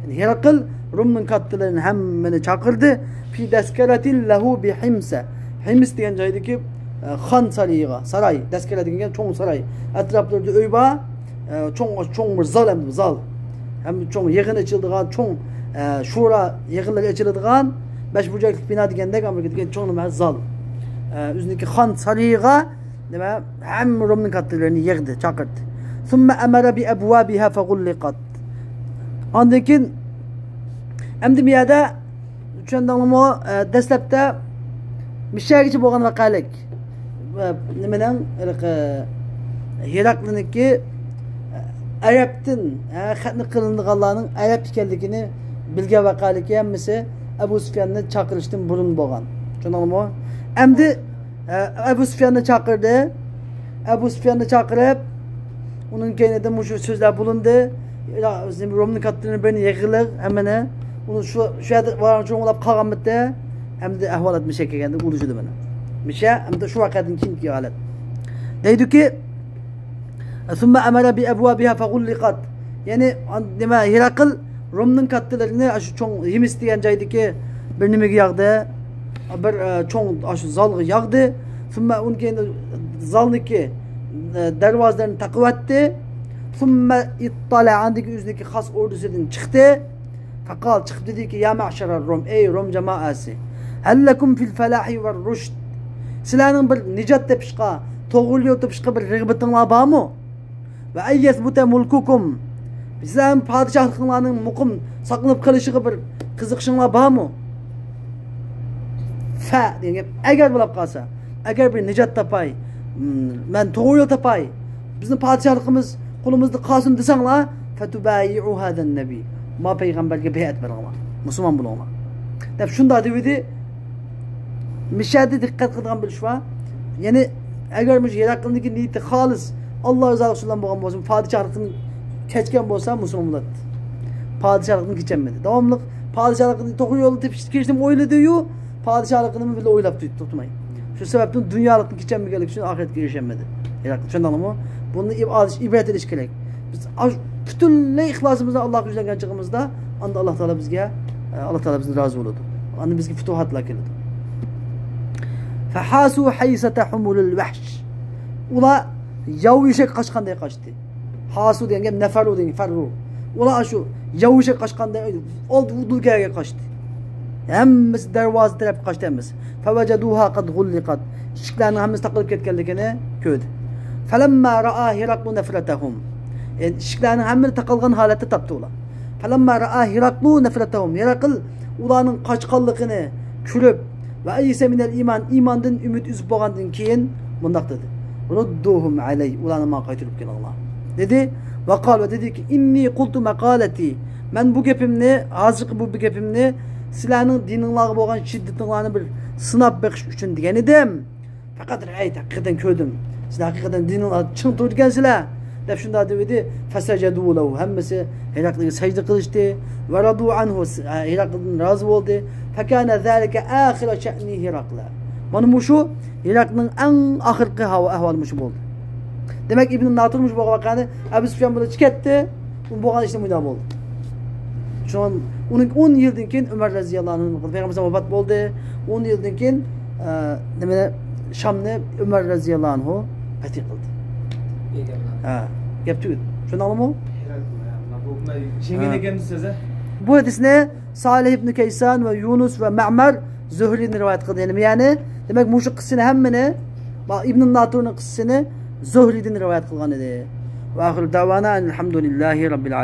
يەنى ھېراقىل رومنىڭ كاتتىلىرىنى ھەممىنى چاقىردى. في تذكرة له بحمص. ھىمس دېگەن جايدىكى، ئە، خان سارىيىغا، ساراي، تەزكىرە دېگەن چوڭ ساراي. ئەتراپلىرىدا ئۆي بار، ئە، چوڭ، چوڭ بىر زال ئەمدى، زال. ھەم چوڭ يىغىن ئېچىلىدىغان، چوڭ، ئە، شورا يىغىنلىرى ئېچىلىدىغان، بەش بۇرجەكلىك بىنا دېگەندەك، ئامېرىكىدىكى چوڭ نېمە، زال. ئە، ئۆزىنىڭكى خان سارىيىغا، نېمە، ھەممە رومنىڭ كاتتىلىرىنى يىغدى، چاقىردى. ثم أمر بأبوابها فغلقت. ئاندىن كېيىن، ئەمدى بۇ يەردە چۈشەندىڭلىمۇ؟ ئە، دەسلەپتە مىشەگىچە بولغان ۋەقەلىك. ئە، نېمىنىڭ، ھېلىقى، ھېراقلىنىڭكى، ئە، ئەرەبتىن، ئە، خەتنە قىلىنىدىغانلارنىڭ ئەرەب ئىكەنلىكىنى بىلگەن ۋەقەلىكى ھەممىسى ئەبۇ سۇفياننى چاقىرىشتىن بۇرۇن بولغان. چۈشەندىڭلىمۇ؟ ئەمدى ئە، ئەبۇ سۇفياننى چاقىردى. ئەبۇ سۇفياننى چاقىرىپ، ئۇنىڭ كەينىدىن مۇشۇ سۆزلەر بولۇندى. يا، رومنىڭ كاتتىلىرىنى بىرنى يىغىلىڭ، ھەممىنى. ئۇنى شۇ، شۇ يەردە ۋاراڭ-چۇرۇڭلاپ قالغانمىتى. ئەمدى ئەھۋالات مىشەگە كەلگەندە ئۇرۇشىدۇ مانا. مىشە، ئەمدى شۇ ۋەقەدىن كېيىنكى ھالەت. دەيدۇكى، ثم أمر بأبوابها فغلقت. يەنى، ئان-، نېمە، ھېراقىل رومنىڭ كاتتىلىرىنى ئاشۇ چوڭ ھىمس دېگەن جايدىكى بىر نېمىگە ياغدى. بىر، ئە، چوڭ ئاشۇ زالغا ياغدى. ثم ئۇنىڭ كېيىن زالنىڭكى، ئە، دەرۋازىلىرىنى تاقىۋەتتى. ثم اطلع، ئاندىن كېيىن ئۆزىنىڭكى خاس ئوردىسىدىن چىقتى. فقال، چىقىپ دېدىكى، يا معشر الروم، ئەي روم جامائەسى، هل لكم في الفلاح والرشد، سىلەرنىڭ بىر نىجات تېپىشقا، توغرا يول تېپىشقا بىر رىغبىتىڭلار بارمۇ؟ وأن يثبت ملككم، سىلەرنىڭ پادىشاھلىقىڭلارنىڭ مۇقىم ساقلىنىپ قېلىشىغا بىر قىزىقىشىڭلار بارمۇ؟ ف دېگەن گەپ، ئەگەر بولۇپ قالسا، ئەگەر بىر نىجات تاپاي، مەن توغرا يول تاپاي، بىزنىڭ پادىشاھلىقىمىز قولىمىزدا قالسۇن دېسەڭلار، فتبايعوا هذا النبي، ما پەيغەمبەرگە بەيئەت بېرىڭلار، مۇسۇلمان بولۇڭلار، دەپ شۇنداق دېۋىدى. مىشەدە دىققەت قىلىدىغان بىر ئىش بار. يەنى ئەگەر مۇشۇ ھېراقلىنىڭكى نىيىتى خالىس، ئاللا رىزالىقى ئۈچۈن بولغان بولسا، پادىشاھلىقتىن كەچكەن بولسا، مۇسۇلمان بولاتتى. پادىشاھلىقتىن كېچەلمىدى. داۋاملىق پادىشاھلىقنى توغرا يولدا تېپىش، كېلىشنى ئويلىدى-يۇ، پادىشاھلىقىنىمۇ بىللە ئويلاپ تۇرۇپتۇ، توختىماي. شۇ سەۋەبتىن دۇنيالىقتىن كېچەلمىگەنلىكى ئۈچۈن ئاخىرەتكە ئېرىشەلمىدى. ھېراقلى، چۈشەندىڭلارمۇ؟ بۇنى ئىب-، ئالىش، ئىبرەت ئېلىش كېرەك. بىز ئاش-، پۈتۈنلەي ئىخلاسىمىزنى ئاللاغا يۈزلەنگەن چېغىمىزدا، ئاندا ئاللا تائالا بىزگە، ئە، ئاللا تائالا بىزدىن رازى بولىدۇ. ئاندا بىزگە پۇتۇھاتلار كېلىدۇ. فحاسوا حيث تحمل الوحش. ئۇلار ياۋا ئېشەك قاچقاندەك قاچتى. ھاسۇ دېگەن گەپ نەفەرۇ دېگەن، فەررۇ. ئۇلار شۇ ياۋا ئېشەك قاچقاندەك ئالدى ئۇدۇل كەلگەن قاچتى. ھەممىسى دەرۋازا تەرەپكە قاچتى ھەممىسى. فوجدوها قد غلقت. ئىشىكلەرنىڭ ھەممىسى تاقىلىپ كەتكەنلىكىنى كۆردى. فلما رأى هرقل نفرتهم. يەنى ئىشىكلەرنىڭ ھەممىسى تاقالغان ھالەتتە تاپتى ئۇلار. فلما رأى هرقل نفرتهم. ھېراقىل ئۇلارنىڭ قاچقانلىقىنى كۆرۈپ، وأيس من الإيمان، ئىماندىن ئۈمىد ئۈزۈپ بولغاندىن كېيىن مۇنداق دېدى: ردوهم علي، ئۇلارنى ماڭا قايتۇرۇپ كېلىڭلار، دېدى. وقال، ۋە دېدىكى، إني قلت مقالتي، مەن بۇ گېپىمنى، ھازىرقى بۇ گېپىمنى سىلەرنىڭ دىنىڭلارغا بولغان شىددىتىڭلارنى بىر سىناپ بېقىش ئۈچۈن دېگەن ئىدىم. فقط رأيت، ھەقىقەتەن كۆردۈم. سىلەر ھەقىقەتەن دىنىڭلاردا چىڭ تۇرىدىكەنسىلەر، دەپ شۇنداق دېۋىدى. فسجدوا له، ھەممىسى ھېراقلىغا سەجدە قىلىشتى. ورضوا عنه، ھېراقلىدىن رازى بولدى. فكان ذلك آخر شأن هرقل. مانا مۇشۇ ھېراقلىنىڭ ئەڭ ئاخىرقى ھاۋا ئەھۋالى مۇشۇ بولدى. دېمەك، ئىبن ناتۇر مۇشۇ بولغان ۋەقەنى، ئەبۇ سۇفيان بىلەن كەتتى. بۇ بولغان ئىشنى مۇنداق بولدى. شۇڭا ئۇنىڭ ئون يىلدىن كېيىن ئۆمەر رەزىياللاھۇ ئەنھۇ، پەيغەمبەر ۋاپات بولدى. ئون يىلدىن كېيىن، ئە، نېمىنى، شامنى ئۆمەر رەزىياللاھۇ ئەنھۇ پەتھ قىلدى. ھە، گەپ تۈگىدى. چۈشەندىڭلارمۇ؟ بۇ ھەدىسنى سالىھ ئىبن كەيسان ۋە يۇنۇس ۋە مەمەر زۆھرىدىن رىۋايەت قىلدى. يەنى، يەنى، دېمەك، مۇشۇ قىسسىنى ھەممىنى، ئىبن ناتۇرنىڭ قىسسىسىنى زۆھرىدىن رىۋايەت قىلغان ئىدى. وآخر دعوانا أن الحمد لله رب العالمين.